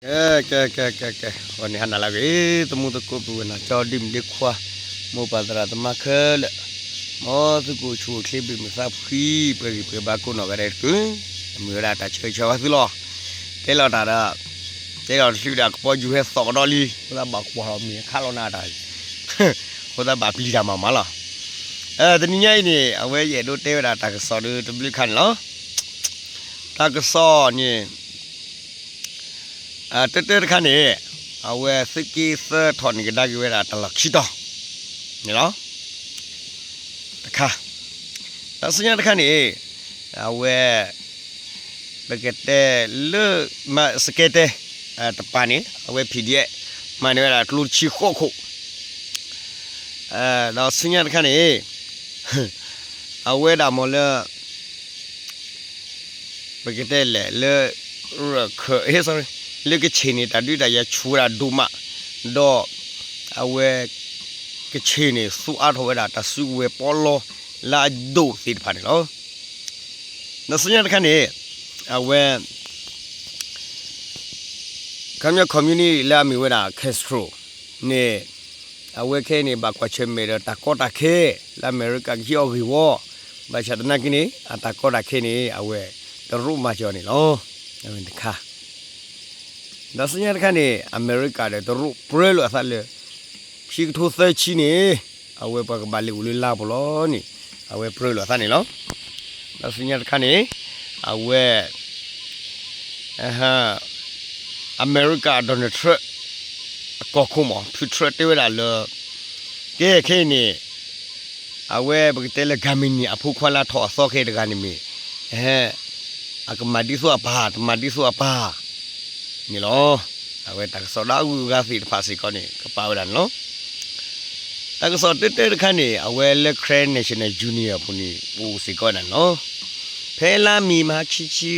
ကဲ ကဲ ကဲ ကဲ ကဲ ဂီၤန့ၣ်ဟါနၤလၢအဂ့ၤ သမူသကိးပုၢ်ဝဲၢ်နီၢ်ကၠီ ဒ်မုၣ်ဒ်ခွါ မိၢ်ပၢ်သရၣ်သမါခဲလၢာ် မ်သုကအိၣ်ဆူၣ်အိၣ်ချ့ ဘၣ်မုာ်သးဖှံ ပှဲၤဂံၢ်ပှဲၤဘါကိးနီၢ်ဂၤဒဲးတက့ၢ်. မ့ၢ်ဝဲဒၣ်တၢ်ဆၢဂ့ၤဆၢဝါသုလီၤ. တဲလီၤတၢ်ဒီး တဲလီၤတချုးဒီး ကပီၤယူၤဟဲသီၣ်ကဒီးလံ အဃိသတးဘၣ်ကွၢ်လီၤမ့ၢ်ခးလီၤနၤတၢ် အဃိသတးဘၣ်ပျံၤတၢ်မၤမးလီၤ. တနံၤညါအံၤန့ၣ် အဝဲယအဲၣ်ဒိးတဲဝဲဒၣ်တၢ်ကစီၣ်ဒီးတဘျုးခါန့ၣ်လီၤ. တၢ်ကစီၣ်န့ၣ် တၢတၢတခါန့ၣ် အဝဲသုးက့သၢထီၣ်န့ၢ်ကဒါက့ၤဝဲဒၣ်တၢ်လီၢ်ခံတီၤန့ၣ်လီၤ. တခါ ဒီးဆူညါတခါန့ၣ် အဝဲ ပကတဲလၢ မၤစကဲတဲ တပၤန့ၣ် အဝဲ PDF မၤန့ၢ်ဝဲဒၣ်ကျိတဆံဃိးခိၣ် ဒီးဆူညါတခါန့ၣ် အဝဲဒၣ်မ့ၢ်လၢ ပကတဲလဲၣ်လၢ ရခၢၣ် လၢကခ့ၣ်န့ၣ် တၢ်ဒုးတၢ်ယၤဆူၣ်ဝဲဒၣ်ဒိၣ်မး, ဒီး အဝဲ ကခ့ၣ်န့ၣ် သူအါထီၣ်ဝဲဒၣ်တၢ်စုကဝဲၤပီလီလၢအဒိၣ်သ့ၣ်တဖၣ်န့ၣ်လီၤ. ဒီးဆူညါတခါန့ၣ် အဝဲ ခီပညီ communist လၢအမ့ၢ်ဝဲဒၣ် Castro န့ၣ် အဝဲခဲအံၤန့ၣ် ဘၣ်ကွၢ်ဆၢၣ်မဲာ်ဒီးတၢ်ကီတၢ်ခဲ လၢအမဲရကၤကဟံးအီၤဂ့ၢ်ဝီ, ဘၣ်ဆၣ်သနာ်က့န့ၣ် အတၢ်ကီတၢ်ခဲန့ၣ် အဝဲတရူးမၤစၢၤအီၤန့ၣ်လီၤ. အဝဲတခါ ဒီးဆူညါတခါန့ၣ် အမဲရကၤဒီးတရူးပြၢလိာ်အသးလၢ ခံကထိသၢဆံန့ၣ် အဝဲပှၤကဘၣ်လဲၤအိၣ်လၢလါပူၤလီၤန့ၣ် အဝဲပြၢလိာ်အသးန့ၣ်လီၤ. ဒီးဆူညါတခါန့ၣ် အဝဲ အမဲရကၤ Donald Trump အကီၢ်ခိၣ်မး ဖုထြၢတဲဝဲဒၣ်လၢ ကဲခဲအံၤန့ၣ် အဝဲပကတဲလၢ Khamenei အဖိခွါလၢထီၣ်အသီခဲအံၤတဂၤန့ၣ်မ့ၢ် အကမၤဒ်သိးအပၢ် တမၤဒ်သိးအပၢ်န့ၣ်လီၤ. အဝဲတၢ်ကစီၣ်ဒီးအဂုၤအဂၤသ့ၣ်တဖၣ်စ့ၢ်ကီးန့ၣ် ကပာ်ဝဲဒၣ်န့ၣ်လီၤ. တၢ်ကစီၣ်တၢတၢတခါန့ၣ် အဝဲလၢ Karen National Union အပူၤန့ၣ် အိၣ်စ့ၢ်ကီးဒၣ်န့ၣ်လီၤ. ဖဲလါမ့ၤမဟါခံဆံသၢ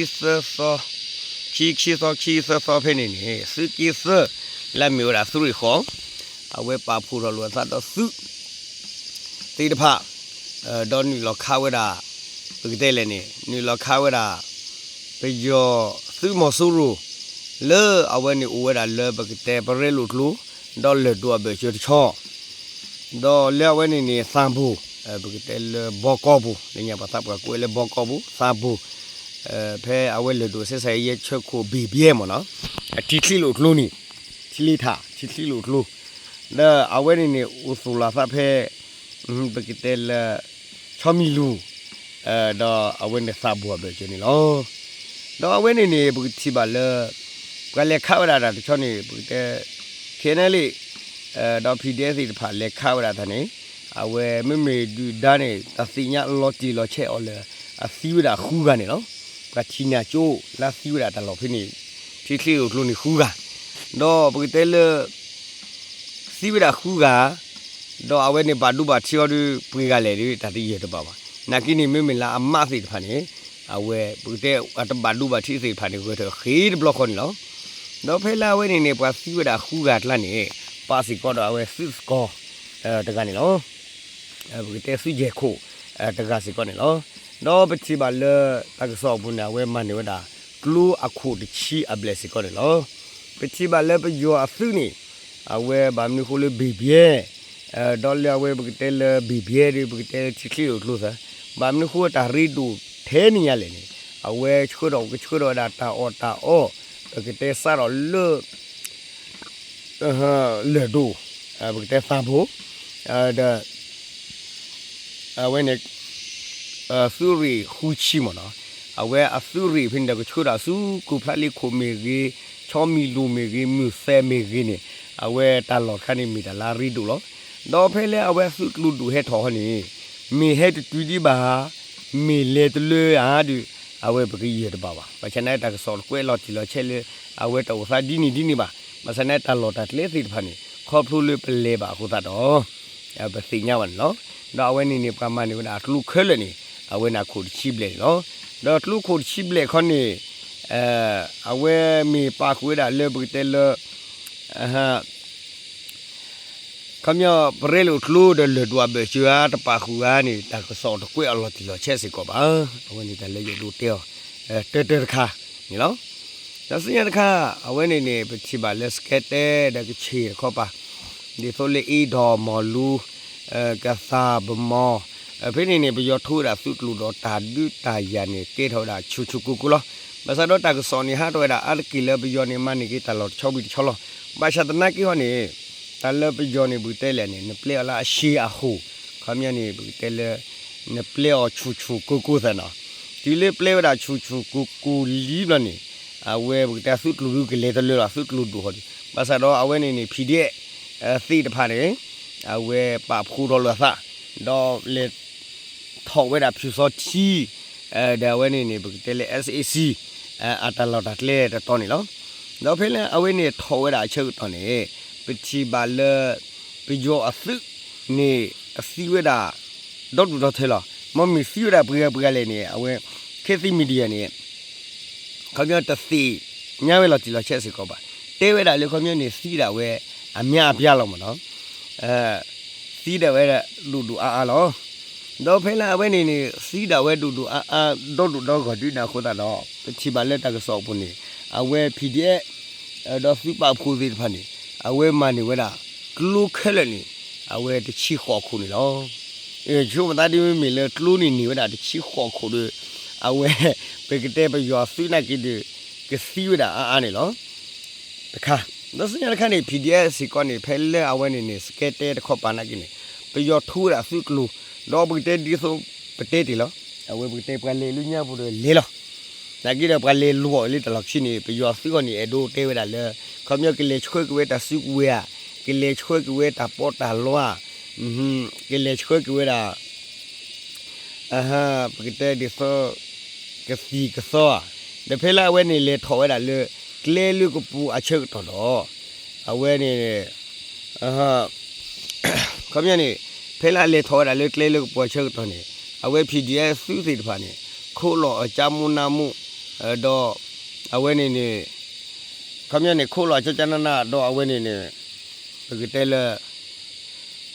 သီ ခံဆံသီ ခံဆံသၢသီဖဲန့ၣ်န့ၣ် သုးက့သၢ လၢအမ့ၢ်ဝဲဒၣ်သုးရ့ၣ်ဃီ အဝဲပာ်ဖှိၣ်ထီၣ်လိာ်အသးဒီးသုး သ့ၣ်တဖၣ် ဒီးနုာ်လီၤခးဝဲဒၣ် ပကတဲလဲၣ်န့ၣ် နုာ်လီၤခးဝဲဒၣ် ပယီၤသုးမီၤစိရိၤ လၢအဝဲန့ၣ်အိၣ်ဝဲဒၣ်လၢပကတဲပရဲလိာ်ကျိ ဒီးလၢၢ်ဒိၣ်အဘၢၣ်စၢၤတဆီ ဒီးလၢအဝဲန့ၣ်န့ၣ် သၣ်ဘိၣ် ပကတဲလၢဘီကီၢ်ပူၤ လၢညါပှၤသးပှၢ်ကိးဝဲလၢဘီကီၢ်ပူၤ သၣ်ဘိၣ် ဖဲအဝဲလၢၢ်ဒိၣ်စဲးစးယဲဆၢခိၣ်ဘ့ၣ်ဘျဲၣ်မ့ၢ်နီၤ ထံချံလိာ်ကျိန့ၣ် ထံလ့ထး ထံချံလိာ်ကျိ ဒီးအဝဲန့ၣ်န့ၣ် အိၣ်သူၣ်လီၤသးဖဲ ပကတဲလၢ ဆီမံၤလူၤ ဒီးအဝဲန့ၣ်သးဘိၣ်အဘၢၣ်စၢၤန့ၣ်လီၤ. ဒီးအဝဲန့ၣ်န့ၣ် ပကထံၣ်ဘၣ်လၢ ပှၤလဲၤခးဝဲဒၣ်တၢ်တဆီန့ၣ် ပကတဲ ခဲန့ၣ်လံ ဒီး PDF သ့ၣ်တဖၣ်လဲၤခးဝဲဒၣ်တၢ်န့ၣ် အဝဲမ့မ့ၢ်ဒုၣ်ဒါန့ၣ် တၢ်သ့ၣ်ညါလီၤတံၢ်လီၤဆဲးအီၤလၢ အသံဝဲဒၣ်ဃုဂၤန့ၣ်လီၤ. ပှၤထံၣ်န့ၢ်ကၠိ လၢသံဝဲဒၣ်တၢ်လီၢ်ဖဲန့ၣ် ထံချံလိာ်ကျိန့ၣ်ဃုဂၤ ဒီးပကတဲလၢ သံဝဲဒၣ်ဃုဂၤ ဒီးအဝဲန့ၣ်ဘၣ်ဒိဘၣ်ထံးအီၤဒီး ပှဲၤဂၤလဲၣ်ဒီး တၢ်တယၢၢ်တဘၣ်ဘၣ်. နာ်က့န့ၣ် မ့မ့ၢ်လၢအမးသ့ၣ်တဖၣ်န့ၣ် အဝဲ ပကတဲအတဘၣ်ဒိဘၣ်ထံးသ့ၣ်တဖၣ်န့ၣ် ဂဲၤထၢၣ်ဃ့တဘျီဃီန့ၣ်လီၤ. ဒီးဖဲလၢအဝဲန့ၣ်န့ၣ် ပှၤသံဝဲဒၣ်ဃုဂၤအကျါန့ၣ် ပာ်စ့ၢ်ကီးဒီးအဝဲသုးသကိး တဂၤန့ၣ်လီၤ. ပကတဲသုးယဲၢ်ခိၣ် တဂၤစ့ၢ်ကီးန့ၣ်လီၤ. ဒီးပထံၣ်ဘၣ်လၢ တၢ်ကစီၣ်အပူၤန့ၣ် အဝဲမၤန့ၢ်ဝဲဒၣ် ကျိအခိၣ်တဆံအဘျဲၣ်စ့ၢ်ကီးန့ၣ်လီၤ. ပထံၣ်ဘၣ်လၢပယီၤအသုးန့ၣ် အဝဲဘၣ်မနုၤဃိလၢဘ့ၣ်ဘျဲၣ် ဒီးလၢအဝဲပကတဲလၢဘ့ၣ်ဘျဲၣ်ဒီး ပကတဲလၢထံချံလိာ်ကျိသၢ ဘၣ်မနုၤဃိတၢ်ရ့ဒိၣ်ထဲန့ၣ်ညါလဲၣ်န့ၣ် အဝဲဆှၢထီၣ်ကဆှၢထီၣ်ဝဲဒၣ်တၢ်အီၣ်တၢ်အီ ပကတဲစးထီၣ်လၢ လၢၢ်ဒိၣ် ပကတဲသးဘိၣ် ဒီး အဝဲန့ၣ် သုးရ့ၣ်ဃုဆံမ့ၢ်နီၤ အဝဲအသုးရ့ၣ်ဖဲန့ၣ်ဒီးကဆှၢဒၣ်ဆူ ကုၢ်ဖျါလ့ခိၣ်မ့ၢ်ဂ့ၤ ဆီမံၤလူၤမ့ၢ်ဂ့ၤ မုၢ်သဲမ့ၢ်ဂ့ၤန့ၣ် အဝဲတၢ်လီၢ်တခါန့ၣ်မ့ၢ်တၢ်လၢအရ့ဒိၣ်လီၤ. ဒီးဖဲလၢအဝဲသုးကျိၤဒိၣ်ဟဲထီၣ်ဟီန့ၣ် မ့ၢ်ဟဲတတုၤဒံးဘၣ် မ့ၢ်လဲၤတလၢဧါဒီး အဝဲပကယဲၢ်တဘၣ်ဘၣ်. ဘၣ်ဆၣ်န့ၣ်တၢ်ကစီၣ်တကွဲးလီၤတံၢ်လီၤဆဲးလၢ အဝဲတၢ်အိၣ်သးဒ်န့ၣ်ဒ်န့ၣ်ဘၣ်. ဘၣ်ဆၣ်န့ၣ်တၢ်လီၢ်တၢ်ကျဲသ့ၣ်တဖၣ်န့ၣ် ခီဖျိလၢပလဲၤဘၣ်အဃိသတးဒီး ပသ့ၣ်ညါဘၣ်န့ၣ်လီၤ. ဒီးအဝဲန့ၣ်န့ၣ် ပှၤမၤန့ၢ်ဝဲဒၣ်အကျိခဲလၢာ်န့ၣ် အဝဲန့ၣ်အခိၣ်တဆံဘျဲၣ်န့ၣ်လီၤ. ဒီးကျိခိၣ်တဆံဘျဲၣ်ခီန့ၣ် အဝဲမ့ၢ်ပာ်ဃုာ်ဝဲဒၣ်လၢပကတဲလၢ ခီပညီ ပရဲလိာ်ကျိဒီးလၢၢ်ဒိၣ်အဘၢၣ်စၢၤဧါ တပာ်ဃုာ်ဧါန့ၣ် တၢ်ကစီၣ်တကွဲးအီၤလီၤတံၢ်လီၤဆဲးစ့ၢ်ကီးဘၣ်. အဝဲန့ၣ်တၢ်လၢယအဲၣ်ဒိးတဲအီၤ တၢတၢတခါန့ၣ်လီၤ. ဒီးဆူညါတခါ အဝဲန့ၣ်န့ၣ် ပထံၣ်ဘၣ်လၢစကဲတဲဒီးကဆ့ၣ်တခီပၤ ဒ်သိးလၢအ့ဒီးမီၤလူ ကသးပမီၤ ဖဲန့ၣ်န့ၣ် ပယီၤထိဝဲဒၣ်သုးကျိၤဒီးတၢ်ဒုးတၢ်ယၤန့ၣ် ကဲထီၣ်ဝဲဒၣ်ဆူၣ်ဆူၣ်ကိၢ်ကိၢ်လီၤ. ဘၣ်ဆၣ်ဒီးတၢ်ကစီၣ်န့ၣ် ဟးထီၣ်ဝဲဒၣ်အါတက့ၢ်လၢပယီၤန့ၣ် မၤန့ၢ်က့ၤတၢ်လီၢ်တဆီဘံၣ်တဆီလီၤ. ဘၣ်ဆၣ်သနာ်က့ဟီန့ၣ် တၢ်လၢပယီၤန့ၣ် ပကတဲလဲၣ်န့ၣ် နပျဲအီၤလၢအရှံအဃိ ခီပညီန့ၣ် ပကတဲလၢ နပျဲအီၤဆူၣ်ဆူၣ်ကိၢ်ကိၢ်သးနီၤ. တုၤလၢပျဲဝဲဒၣ်ဆူၣ်ဆူၣ်ကိၢ်ကိၢ်လံဘျီန့ၣ် အဝဲပကတဲသုးကျိၤဒုးကလဲၤတလၢာ်လီၤ သုးကျိၤဒိၣ်ဟီဒုး ဘၣ်ဆၣ်ဒီးအဝဲန့ၣ်န့ၣ် PDF သ့ၣ်တဖၣ်န့ၣ် အဝဲပာ်ဖှိၣ်ထီၣ်လိာ်အသး ဒီးလဲၤ ထီၣ်ဝဲဒၣ်ဖၠူစီထံ ဒီးအဝဲန့ၣ်န့ၣ် ပကတဲလၢ SAC အတၢ်လီၢ်တၢ်ကျဲတတီၤန့ၣ်လီၤ. ဒီးဖဲလၢအဝဲန့ၣ်ထီၣ်ဝဲဒၣ်အဆၢကတီၢ်န့ၣ် ပထံၣ်ဘၣ်လၢ ပယီၤအသုးန့ၣ် အသံဝဲဒၣ် ဒီဒူၣ်ဒီထၢလီၤ. မ့မ့ၢ်သံဝဲဒၣ်ပှဲၤဂၤပှဲၤဂၤလဲၣ်န့ၣ် အဝဲ Khit Thit Media န့ၣ် ခီပညီတသ့ၣ်ညါဝဲလီၤတံၢ်လီၤဆဲးစ့ၢ်ကီးဘၣ်. တဲဝဲဒၣ်လၢခီပညီန့ၣ် သံဒၣ်ဝဲအများအပြားလီၤမ့ၢ်နီၤ. သံဒၣ်ဝဲဒၣ်ဒိၣ်ဒိၣ်အါအါလီၤ. ဒီးဖဲလၢအဝဲန့ၣ်န့ၣ် သံဒၣ်ဝဲဒိၣ်ဒိၣ်အါအါ ဒီဒူၣ်ဒီဂီၢ်ဒုးန့ၣ်အဃိသတးဒီး ပထံၣ်ဘၣ်လၢတၢ်ကစီၣ်အပူၤန့ၣ် အဝဲ PDF ဒီးသုးပာ်ဖှိၣ်သ့ၣ်တဖၣ်န့ၣ် အဝဲမၤန့ၢ်ဝဲဒၣ် ကျိခဲလၢာ်န့ၣ် အဝဲတဆံဃိးခိၣ်န့ၣ်လီၤ. ဆိကမိၣ်သးဒ်မ့မ့ၢ်လၢကျိန့ၣ်န့ၢ်ဝဲဒၣ်တဆံဃိးခိၣ်ဒီး အဝဲ ပကတဲပယီၤသုးနာ်က့ဒီး ကသံဝဲဒၣ်အါအါန့ၣ်လီၤ. တခါ ဒီးဆူညါတခါန့ၣ် PDF စ့ၢ်ကီးန့ၣ် ဖဲလၢအဝဲန့ၣ်န့ၣ် စကဲတဲတခီပၤနာ်က့န့ၣ် ပယီၤထိဝဲဒၣ်သုးကျိၤ ဒီးပကတဲဒ်သိးပတဲတ့ၢ်လီၤ. အဝဲပကတဲပှၤလဲၤလၢညါပူၤဒီးလဲၤလီၤ. နာ်က့ဒီးပှၤလဲၤလွီၢ်လၢတၢ်လီၢ်ခံန့ၣ် ပယီၤသုးအီၤန့ၣ် အဲၣ်ဒိးတဲဝဲဒၣ်လၢ ခီပညီကလဲၤဆှၢက့ၤဝဲတၢ်စုကဝဲၤဧါ, ကလဲၤဆှၢက့ၤဝဲတၢ်ပီးတၢ်လီဧါ, ကလဲၤဆှၢက့ၤဝဲဒၣ် ပကတဲဒ်သိး ကသံၣ်ကသီဧါ, ဒီးဖဲလၢအဝဲန့ၣ်လဲၤထီၣ်ဝဲဒၣ်လၢ ကျဲလၢကပူၤအဆၢကတီၢ်ဒီး အဝဲန့ၣ် ခီပညီန့ၣ် ဖဲလၢအလဲၤထီၣ်ဝဲဒၣ်လၢကျဲလၢကပူၤအဆၢကတီၢ်န့ၣ် အဝဲ PDF သုးသ့ၣ်တဖၣ်န့ၣ် ခိးလီၤအကၠါမူနါမူ ဒီး အဝဲန့ၣ်န့ၣ် ခီပညီန့ၣ် ခိးလီၤအကၠါကၠါနါနါ ဒီးအဝဲန့ၣ်န့ၣ် ပကတဲလၢ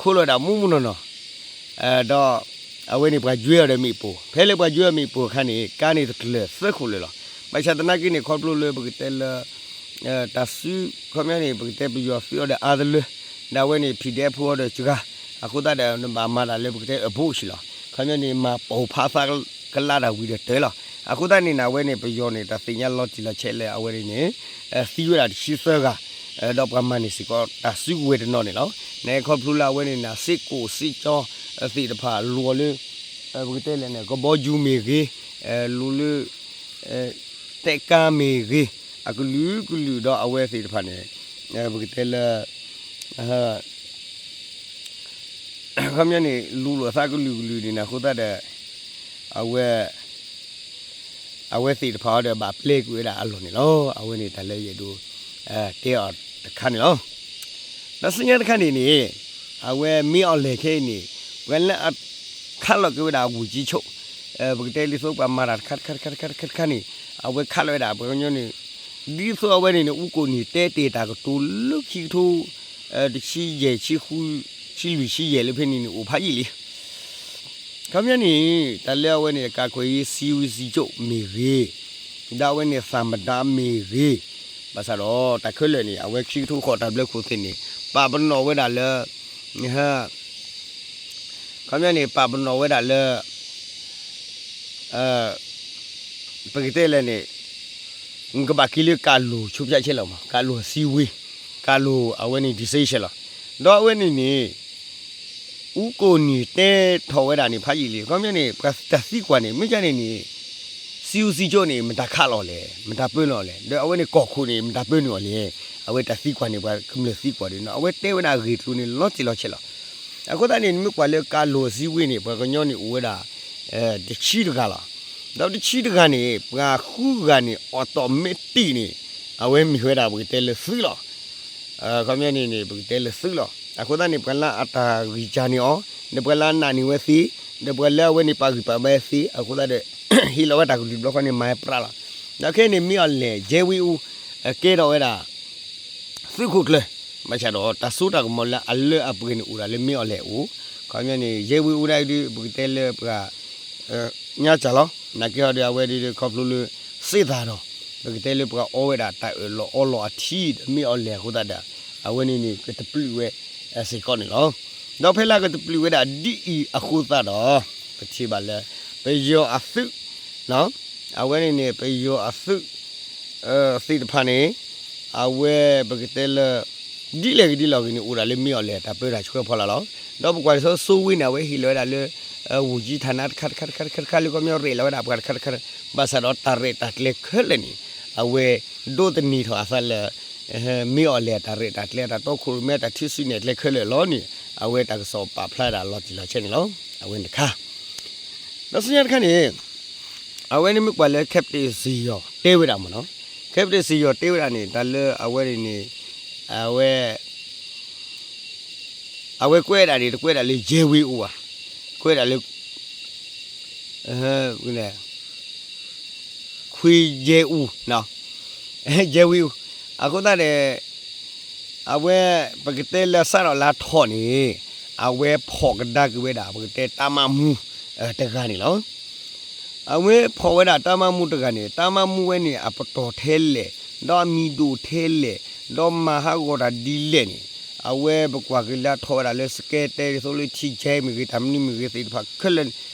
ခိးလီၤဒၣ်မူမူနီၢ်နီၢ် ဒီး အဝဲန့ၣ်ပှၤယွဲအီၤဒီးမ့ၣ်ပိၢ်, ဖဲလၢပှၤယွဲအီၤမ့ၣ်ပိၢ်အခါန့ၣ် ကါန့ၣ်တကျၢၤသၢခိၣ်လၢာ်လီၤ. ဘၣ်ဆၣ်သနာ်က့န့ၣ် ခီဖျိလၢပကတဲလၢ တၢ်စု ခီပညီန့ၣ် ပကတဲပယီၤသုးအီၤဒီးအါတလၢ ဒီးအဝဲန့ၣ် PDF ဖိအီၤဒီးစှၤ, အဃိသတးဒီး နဘၣ်မၤတၢ်လၢပကတဲအဘိးဆံးလီၤ. ခီပညီန့ၣ် မၤပိာ်ဖးသးကလးတၢ်ဝံၤဒီးတၢၤလီၤ. အဃိသတးန့ၣ် အဝဲန့ၣ် ပယီၤန့ၣ် တၢ်သ့ၣ်ညါလီၤတံၢ်လီၤဆဲးလၢအဝဲန့ၣ်န့ၣ် သံဝဲဒၣ်တဆံသၢဂၤ ဒီးပှၤမၤန့ၢ်စ့ၢ်ကီးတၢ်စုကဝဲၤတနီၤန့ၣ်လီၤ. န့ၣ်ခီဖျိလၢအဝဲန့ၣ်န့ၣ် စ့ၢ်ကီးစ့ၢ်ကီးသ့ၣ်တဖၣ်လိၤလၢ ပကတဲလဲၣ်န့ၣ် ကဘီယူၤမ့ၢ်ဂ့ၤ, လိၤလၢ တဲကါမ့ၢ်ဂ့ၤ, အကလုာ်ကလုာ်ဒီးအဝဲသ့ၣ်တဖၣ်န့ၣ် ပကတဲလၢ ခီပညီန့ၣ် လူၤလိာ်သးကလုာ်ကလုာ်န့ၣ် အဃိသတးဒီး အဝဲ အဝဲသ့ၣ်တဖၣ်အီၤဒီးဘၣ်ပျဲကွံာ်ဝဲဒၣ်အလီၢ်န့ၣ်လီၤ. အဝဲန့ၣ်တၢ်လၢယအဲၣ်ဒိး တဲအီၤတခါန့ၣ်လီၤ. ဒီးဆူညါတခါန့ၣ်န့ၣ် အဝဲမ့ၢ်အီၤလဲၣ်ခဲအံၤန့ၣ် ပှၤလၢအ ခးလီၤက့ၤဝဲဒၣ်ဝူၤကၠံဆိ ပကတဲဒ်သိးပှၤမၤတၢ်တခါတခါတခါတခါတခါန့ၣ် အဝဲခးလီၤဝဲဒၣ်ပှၤကညီန့ၣ် ဒ်သိးအဝဲန့ၣ်န့ၣ် အူကိၣ်နံၣ်တဲတ့ၢ်တၢ်ကတိၤလၢခံကထိ တဆံယဲၢ် ဆံဃု ဆံလွံၢ် ဆံယဲၢ်လၢဖဲန့ၣ်န့ၣ် အိၣ်ဖးယံာ်လံ. ခီပညီန့ၣ် တၢ်လၢအဝဲန့ၣ် ကးခွဲးရေး စည်းဝေးစည်းချုပ် မ့ၢ်ဂ့ၤ, ဒီးအဝဲန့ၣ် သမ္မတ မ့ၢ်ဂ့ၤ, ဘၣ်ဆၣ်ဒီးတၢ်ခဲလၢာ်န့ၣ် အဝဲခံကထိဃိးတၢ်ဘျၢခိၣ်သ့ၣ်န့ၣ် ပာ်ပနီၣ်ဝဲဒၣ်လၢ ခီပညီန့ၣ် ပာ်ပနီၣ်ဝဲဒၣ်လၢ ပကတဲလဲၣ်န့ၣ် နကဘၣ်က့ၤလၢကးလိာ်ဆိဖၠးဆဲးလီၤမး ကးလိာ်စံဝ့ၤ ကးလိာ်အဝဲန့ၣ် decision လီၤ. ဒီးအဝဲန့ၣ်န့ၣ် အူကိၣ်နံၣ်တဲထီၣ်ဝဲဒၣ်န့ၣ် ဖးယံာ်လံ. ခီပညီန့ၣ် ပှၤတၢ်သံကွၢ်န့ၣ် မ့ၢ်ကန့ၣ်န့ၣ် စည်းဝေးစည်းချုပ်န့ၣ် မတၤခးလီၤလဲၣ်, မတၤပၢနုာ်အီၤလဲၣ်, ဒီးအဝဲန့ၣ်ကီၢ်ခိၣ်န့ၣ် မတၤပၢနုာ်အီၤလဲၣ်, အဝဲတၢ်သံကွၢ်န့ၣ် ပှၤကမျၢၢ်သံကွၢ်ဒီး အဝဲတဲဝဲဒၣ်ဂ့ၢ်ကျိၤန့ၣ် လီၤတံၢ်လီၤဆဲးလီၤ. အဃိသတးန့ၣ် နမ့ၢ်ကွၢ်လၢကးလိာ်စံဝ့ၤန့ၣ် ပှၤကညီန့ၣ်အိၣ်ဝဲဒၣ် တဆံတဂၤလီၤ. ဒီးတဆံတဂၤန့ၣ် ပှၤဃုဂၤန့ၣ် automaticန့ၣ် အဝဲမ့ၢ်ဝဲဒၣ်ပကတဲလၢသုးလီၤ. ခီပညီန့ၣ်န့ၣ် ပကတဲလၢသုးလီၤ. အဃိသတးန့ၣ် ပှၤလၢအတၢ်ဂံၢ်စၢ်န့ၢ်အီၤ, ဒီးပှၤလၢအနာ်န့ၢ်ဝဲသ့, ဒီးပှၤလၢအဝဲန့ၣ်ပာ်ဂံၢ်ပာ်ဘါသ့ အဃိသတးဒီး ဟ့ၣ်လီၤဝဲတၢ်ကလုၢ်တဘျီဃီန့ၣ် မၤပြးလီၤ. ဒီးခဲအံၤန့ၣ် မ့ၢ်အီၤလဲၣ် ရဲဝင်းဦး ကဲထီၣ်ဝဲဒၣ် သုးခိၣ်ကျၢၢ်, ဘၣ်ဆၣ်ဒီးတၢ်စိတၢ်ကမီၤလၢအလၢအပှဲၤန့ၣ်အိၣ်ဒၣ်လၢမ့ၢ်အီၤလဲၣ်အအိၣ်, ခီပညီန့ၣ် ရဲဝင်းဦးဒၣ်အံၤဒုး ပကတဲလၢပှၤ ညါစၢ်လီၤ. နာ်က့ဟီဒီးအဝဲဒုးခီဖျိလၢ စစ်သားတော်, ပကတဲလၢပှၤအီဝဲဒၣ်တၢ်အၢၣ်လီၤအီလီၤအထံဒီးမ့ၢ်အီၤလဲၣ်အဃိသတးဒီး အဝဲန့ၣ်န့ၣ် ကတပျုာ်ဝဲစ့ၢ်ကီးန့ၣ်လီၤ. ဒီးဖဲလၢကတပျုာ်ဝဲဒၣ်ဒ်အံၤအဃိသတးဒီး ပထံၣ်ဘၣ်လၢ ပယီၤအသုး အဝဲန့ၣ်န့ၣ် ပယီၤအသုး သ့ၣ်တဖၣ်န့ၣ် အဝဲပကတဲလၢ ဒ်လဲၣ်ဂ့ၤဒ်လဲၣ်ဂ့ၤန့ၣ် အိၣ်ဒၣ်လၢမ့ၢ်အီၤလဲၣ် တၢ်ပၢတၢ်ဆှၢဖီလာ်လီၤ. ဒီးပကွၢ်ဒ်သိး စိဝ့န့ၣ် အဝဲဟ့ၣ်လီၤဝဲဒၣ်လၢ ဝန်ကြီးဌာန တခါတခါတခါတခါတခါလၢ ခီပညီရ့ၣ်လီၤဝဲဒၣ်ပှၤတခါတခါ ဘၣ်ဆၣ်ဒီးတၢ်ရဲၣ်တၢ်ကျဲၤခဲလၢာ်န့ၣ် အဝဲဒိးသန့ၤထီၣ်အသးလၢ မ့ၢ်အီၤလဲၣ်တၢ်ရဲၣ်တၢ်ကျဲၤ တၢ်တီခိၣ်ရိၣ်မဲ တၢ်ထံၣ်စုနဲၣ်ကျဲၤခဲလၢာ်လီၤန့ၣ် အဝဲတၢ်ကစီၣ်ပာ်ဖျါဒၣ်လီၤတံၢ်လီၤဆဲးန့ၣ်လီၤ. အဝဲန့ၣ်တခါ ဒီးဆူညါတခါန့ၣ် အဝဲန့ၣ်မ့ၢ်ကွၢ်လၢ Captain စံယီၤတဲဝဲဒၣ်မ့ၢ်နီၤ, Captain စံယီၤတဲဝဲဒၣ်န့ၣ် တၢ်လၢအဝဲန့ၣ်န့ၣ် အဝဲ အဝဲကွဲးဒၣ်န့ၣ် တကွဲးဒၣ်လၢ ရဲဝင်းဦး ဘၣ်, ကွဲးဒၣ်လၢ ခွေးရဲဦး ရဲဝင်းဦး အဃိသတးန့ၣ် အဝဲ ပကတဲလၢစးထီၣ်လါထီၣ်န့ၣ် အဝဲဖီၣ်ကဒါက့ၤဝဲဒၣ် ပကတဲ တပ်မမှူး တဂၤန့ၣ်လီၤ. အဝဲဖီၣ်ဝဲဒၣ် တပ်မမှူး တဂၤန့ၣ် တပ်မမှူး ဝဲန့ၣ် အပတီၢ်ထဲလဲၣ် ဒီးအမံၤဒိၣ်ထဲလဲၣ် ဒီးမၤဟးဂီၤတၢ်ဒ်လဲၣ်န့ၣ် အဝဲပကွၢ်က့ၤလၢအထီၣ်ဝဲဒၣ်လၢ စကဲတဲ ဒ်သိးလၢ ထံကဲ မ့ၢ်ဂ့ၤ တၢ်မနုၤမ့ၢ်ဂ့ၤသ့ၣ်တဖၣ်ခဲလၢာ်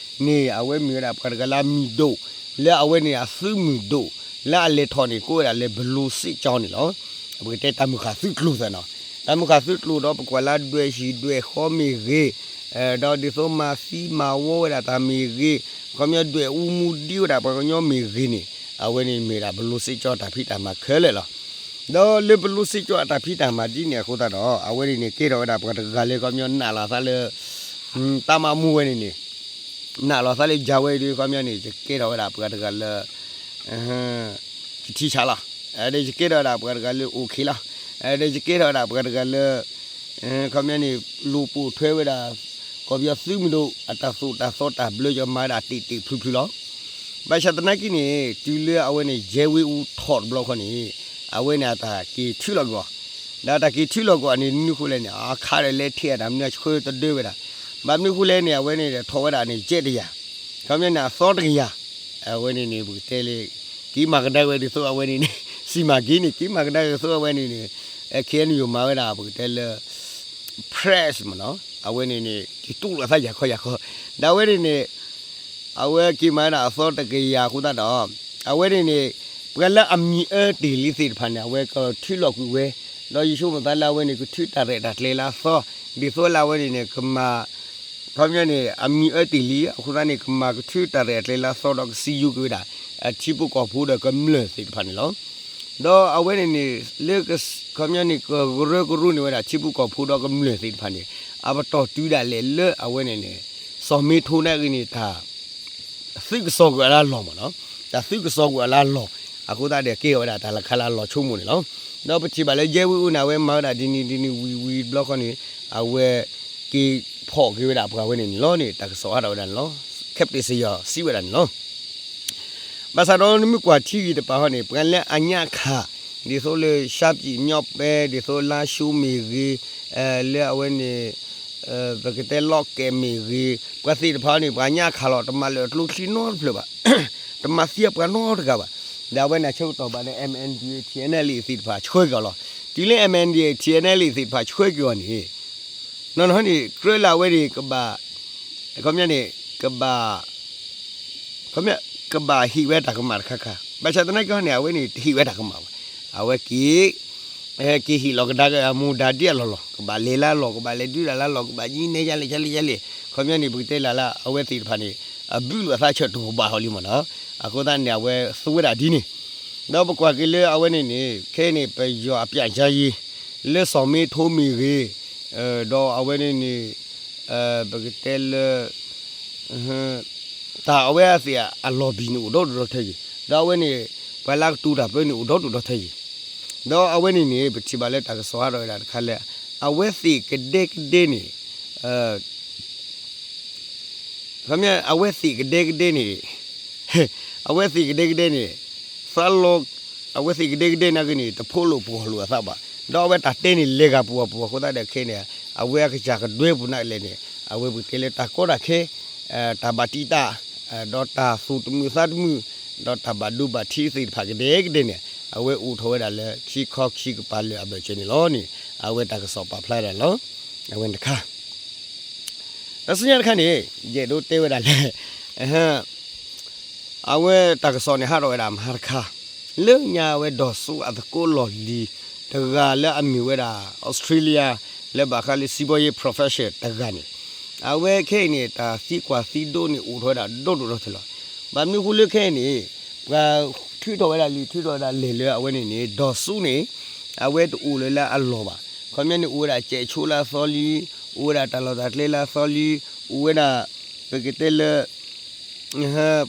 န့ၣ် အဝဲမ့ၢ်ဝဲဒၣ်ပှၤတဂၤလၢအမံၤဒိၣ် လၢအဝဲန့ၣ်အသုးမုၢ်ဒိၣ် လၢအလဲၤထီၣ်န့ၣ် ကိးဝဲဒၣ်လၢ ဘလူးစစ်ကြောင်း န့ၣ်လီၤ. ပကတဲတၢ်မုၢ်ဃၢ်သုးကျိၤသ့ၣ်နီၤ, တၢ်မုၢ်ဃၢ်သုးကျိၤဒီး ပကွၢ်လၢဒွဲၣ်ဟံၣ်ဒွဲၣ်ဃီမ့ၢ်ဂ့ၤ ဒီးဒ်သိးမၤသံမၤဝီဝဲဒၣ်တၢ်မ့ၢ်ဂ့ၤ, ခီပညီဒွဲၣ်အူမူဒံးဝဲဒၣ်ပှၤကညီမ့ၢ်ဂ့ၤန့ၣ် အဝဲန့ၣ်မ့ၢ်ဒၣ် ဘလူးစစ်ကြောင်း တၢ်ဖံးတၢ်မၤခဲလၢာ်လီၤ. ဒီးလၢ ဘလူးစစ်ကြောင်း အတၢ်ဖံးတၢ်မၤဒ်န့ၣ်အဃိသတးဒီး အဝဲန့ၣ်န့ၣ် ကဲထီၣ်ဝဲဒၣ်ပှၤတဂၤလၢ ခီပညီနာ်လီၤသးလၢ တပ်မမှူး ဝဲန့ၣ်န့ၣ် နာ်လီၤသးလၢ ရဲဝင်းဦး ဒီး ခီပညီန့ၣ် ယကဲထီၣ်ဝဲဒၣ်ပှၤတဂၤလၢ ယထံဆးလီၤ, ဒီးယကဲထီၣ်ဝဲဒၣ်ပှၤတဂၤလၢ အိၣ်ခ့လီၤ, ဒီးယကဲထီၣ်ဝဲဒၣ်ပှၤတဂၤလၢ ခီပညီန့ၣ် လူၤပိာ်ထွဲဝဲဒၣ် ကီၢ်ပယီၤသုးမုၢ်ဒိၣ် အတၢ်သိၣ်တၢ်သီတၢ်ဘျၢ ယမၤဝဲဒၣ်တ့ၢ်တ့ၢ်ဖျုးဖျုးလီၤ. ဘၣ်ဆၣ်သနာ်က့န့ၣ် တုၤလၢအဝဲန့ၣ် ရဲဝင်းဦး ထီၣ်တဘျီဃီန့ၣ် အဝဲန့ၣ်အတၢ်က့ၤထုးလီၤကွံာ်အီၤ, ဒီးတၢ်က့ၤထုးလီၤကွံာ်အီၤန့ၣ် မနုၤအဃိလဲၣ်န့ၣ် အခါဒီးလဲၤထံၣ်အတၢ်မနုၤအဆှၢတဒၢဝဲဒၣ်, ဘၣ်မနုၤအဃိလဲၣ်န့ၣ် အဝဲန့ၣ်ထီၣ်ဝဲဒၣ်န့ၣ် jet တယာ်, ခီပညီန့ၣ် အသီတကယၤ, အဝဲန့ၣ်န့ၣ် ပကတဲလၢ က့ၤမၤကဒါဝဲဒ်သိးအဝဲန့ၣ်န့ၣ် စံးမၤက့ၤန့ၣ် က့ၤမၤကဒါက့ၤသိးအဝဲန့ၣ်န့ၣ် ခဲအံၤန့ၣ် ယိၤမၤဝဲဒၣ် ပကတဲလၢ press မ့ၢ်နီၤ, အဝဲန့ၣ်န့ၣ် က့ၤတူၢ်လိာ်သးယၤခီယၤခီ, ဒီးအဝဲန့ၣ်န့ၣ် အဝဲက့ၤမၤဝဲဒၣ်အသီတကယၤအဃိသတးဒီး အဝဲန့ၣ်န့ၣ် ပှၤလၢအမံၤအၢတ့ၢ်လံသ့ၣ်တဖၣ်န့ၣ် အဝဲကထုးလီၤကွံာ်ဝဲ, ဒီးယဆိကမိၣ်သးလၢအဝဲန့ၣ် ကထုးတၢ်ရဲၣ်တၢ်ကျဲၤလၢအသီ, ဒ်သိးလၢအဝဲန့ၣ်န့ၣ် ကမၤ ခီပညီန့ၣ် အမံၤအၢတ့ၢ်လံ အဃိသတးန့ၣ် ကမၤကထုးတၢ်ရဲၣ်တၢ်ကျဲၤလၢအသီဒီး ကစံးယူၤက့ၤဝဲဒၣ် အထံဖိကီၢ်ဖိဒီးကမျၢၢ်သ့ၣ်တဖၣ်န့ၣ်လီၤ. ဒီးအဝဲန့ၣ်န့ၣ် လၢ ခီပညီန့ၣ် ကရၢကရိန့ၢ်ဝဲဒၣ်ထံဖိကီၢ်ဖိဒီးကမျၢၢ်သ့ၣ်တဖၣ်န့ၣ် အပတီၢ်တုၤဒၣ်လဲာ်လၢအဝဲန့ၣ်န့ၣ် စီၤမ့ထိနၢ်ဂ့ၤန့ၣ် တၢ် သုးကစီၣ်ကွံာ်အီၤလၢအလီၢ်မ့ၢ်နီၤ, တၢ်သုးကစီၣ်ကွံာ်အီၤလၢအလီၢ်, အဃိသတးဒီးကဲထီၣ်ဝဲဒၣ်တၢ်လၢခါလၢအလီၤဆိကမိၣ်န့ၣ်လီၤ. ဒီးပထံၣ်ဘၣ်လၢ ရဲဝင်းဦး န့ၣ် အဝဲမၤဝဲဒၣ်ဒ်န့ၣ်ဒ်န့ၣ်ဝံၤဝံၤတဘျီဃီန့ၣ် အဝဲက့ၤဖီၣ်က့ၤဝဲဒၣ်ပှၤဝဲန့ၣ်န့ၣ်လီၤန့ၣ် တၢ်ကစီၣ်အါထီၣ်ဝဲဒၣ်န့ၣ်လီၤ. Captain စံးယီၤစံးဝဲဒၣ်န့ၣ်လီၤ. ဘၣ်ဆၣ်ဒီးနမ့ၢ်ကွၢ်ထံဂ့ၢ်တပၤဟီန့ၣ် ပှၤလၢအညၣ်ခး ဒ်သိးလၢ ရှမ်းပြည်မြောက်ပိုင်း ဒ်သိး လားရှိုး မ့ၢ်ဂ့ၤ, လၢအဝဲန့ၣ် ပကတဲလီၢ်ကဲၣ်မ့ၢ်ဂ့ၤ, ပှၤသ့ၣ်တဖၣ်န့ၣ် ပှၤညၣ်ခးလီၤ တမၤလၢာ်အကျိချံနီတဖျၢၣ်ဘၣ်, တမၤသံပှၤနီတဂၤဘၣ်. ဒီးအဝဲန့ၣ်ဆၢကတီၢ်ဘၣ်ဒီး MNDAA TNLA သ့ၣ်တဖၣ်ဆှၢက့ၤအီၤလီၤ. တုၤလၢ MNDAA TNLA သ့ၣ်တဖၣ်ဆှၢက့ၤအီၤန့ၣ် နီၢ်နီၢ်န့ၣ် ကြၢးလၢအဝဲန့ၣ် ကဘၣ် ခီပညီန့ၣ် ကဘၣ် ခီပညီ ကဘၣ်ဟ့ၣ်ဝဲတၢ်ကမၣ်တခါခါ, ဘၣ်ဆၣ်သနာ်က့န့ၣ် အဝဲန့ၣ် တဟ့ၣ်ဝဲတၢ်ကမၣ်ဘၣ်. အဝဲက့ၤ က့ၤဟ့ၣ်လီၤကဒါက့ၤအမူဒါဒ်အလီၢ်လီၢ်, ကဘၣ်လဲၤလၢအလီၢ်, ကဘၣ်လဲၤဒုးတၢ်လၢအလီၢ်, ကဘၣ်ယံၤနဲယါလဲၣ် ယါလဲၣ် ယါလဲၣ်. ခီပညီန့ၣ် ပကတဲလၢ်လၢအဝဲသ့ၣ်တဖၣ်န့ၣ် အဘုလိာ်အသးဆၢတိၢ်ကဘၣ်ဟီလံမ့ၢ်နီၤ. အဃိသတးန့ၣ် အဝဲသူဝဲဒၣ်ဒ်န့ၣ် ဒီးပကွၢ်က့ၤလၢအဝဲန့ၣ်န့ၣ် ခဲအံၤန့ၣ် ပယီၤအပျံၤယါယံၤ လၢစီၤမ့ထိမ့ၢ်ဂ့ၤ, ဒီးအဝဲန့ၣ်န့ၣ် ပကတဲလၢ တၢ်အဝဲသ့ၣ်အလီၢ်ဘံၣ်န့ၣ် အိၣ်ဒီဒူၣ်ဒီထၢယံၤ, ဒီးအဝဲန့ၣ် ပှၤလၢကတိၤတၢ်ပၢန့ၣ် အိၣ်ဒီဒူၣ်ဒီထၢယံၤ, ဒီးအဝဲန့ၣ်န့ၣ် ပထံၣ်ဘၣ်လၢတၢ်ကစီၣ်ဟးထီၣ်ဝဲဒၣ်တခါလၢ အဝဲသ့ၣ်ကဒဲကဒဲန့ၣ် ခီပညီ အဝဲသ့ၣ်ကဒဲကဒဲန့ၣ် အဝဲသ့ၣ်ကဒဲကဒဲန့ၣ် သးလီၤ အဝဲသ့ၣ်ကဒဲကဒဲနာ်က့န့ၣ် တဖိးလိာ်ပှီၢ်လိာ်အသးဘၣ်. ဒီးအဝဲတၢ်တဲန့ၣ် လဲၤဂၤပူၤပူၤအဃိသတးဒီးခဲအံၤန့ၣ် အဝဲအကစၢ်ကဒွဲပူၤနာ်ကလဲာ်န့ၣ် အဝဲပကတဲလၢတၢ်ကီတၢ်ခဲ တၢ်ဘၣ်တံာ်တာ် ဒီးတၢ်သူၣ်တမုာ်သးတမုာ် ဒီးတၢ်ဘၣ်ဒိဘၣ်ထံးသ့ၣ်တဖၣ်ကဒဲကဒဲန့ၣ် အဝဲအိၣ်ထီၣ်ဝဲဒၣ်လၢခံခီခံကပၤလၢအဘၢၣ်စၢၤန့ၣ်လီၤန့ၣ် အဝဲတၢ်ကစီၣ်ပာ်ဖျါဒၣ်လီၤ. အဝဲတခါ ဒီးဆူညါတခါန့ၣ် ယအဲၣ်ဒိးတဲဝဲဒၣ်လၢ အဝဲတၢ်ကစီၣ်န့ၣ်ဟးထီၣ်ဝဲဒၣ်မဟါတခါ လၢညါအဝဲဒီးဆူအသကိးလီၢ်လံၤ တဂၤလၢအမ့ၢ်ဝဲဒၣ် Australia လၢဘၣ်ဃးလၢစံးဘီယဲ professor တဂၤန့ၣ် အဝဲခဲအံၤန့ၣ် တၢ်သံကွၢ်သံဒိးန့ၣ်အိၣ်ထီၣ်ဝဲဒၣ်ဒီဒိၣ်ဒီထၢလီၤ. ဘၣ်မနုၤအဃိလၢခဲအံၤန့ၣ် ပှၤထုးထီၣ်ဝဲဒၣ်လံာ်ထုးထီၣ်ဝဲဒၣ်လဲၢ်လၢအဝဲန့ၣ်န့ၣ် ဒီးဆူန့ၣ် အဝဲတအိၣ်လၢၤလၢအလီၢ်ဘၣ်. ခီပညီန့ၣ် အိၣ်ဝဲဒၣ်စဲးဆိလၢအသီလံ, အိၣ်ဝဲဒၣ်တၢ်လီၢ်တၢ်ကျဲလၢအသီလံ, အိၣ်ဝဲဒၣ် ပကတဲလၢ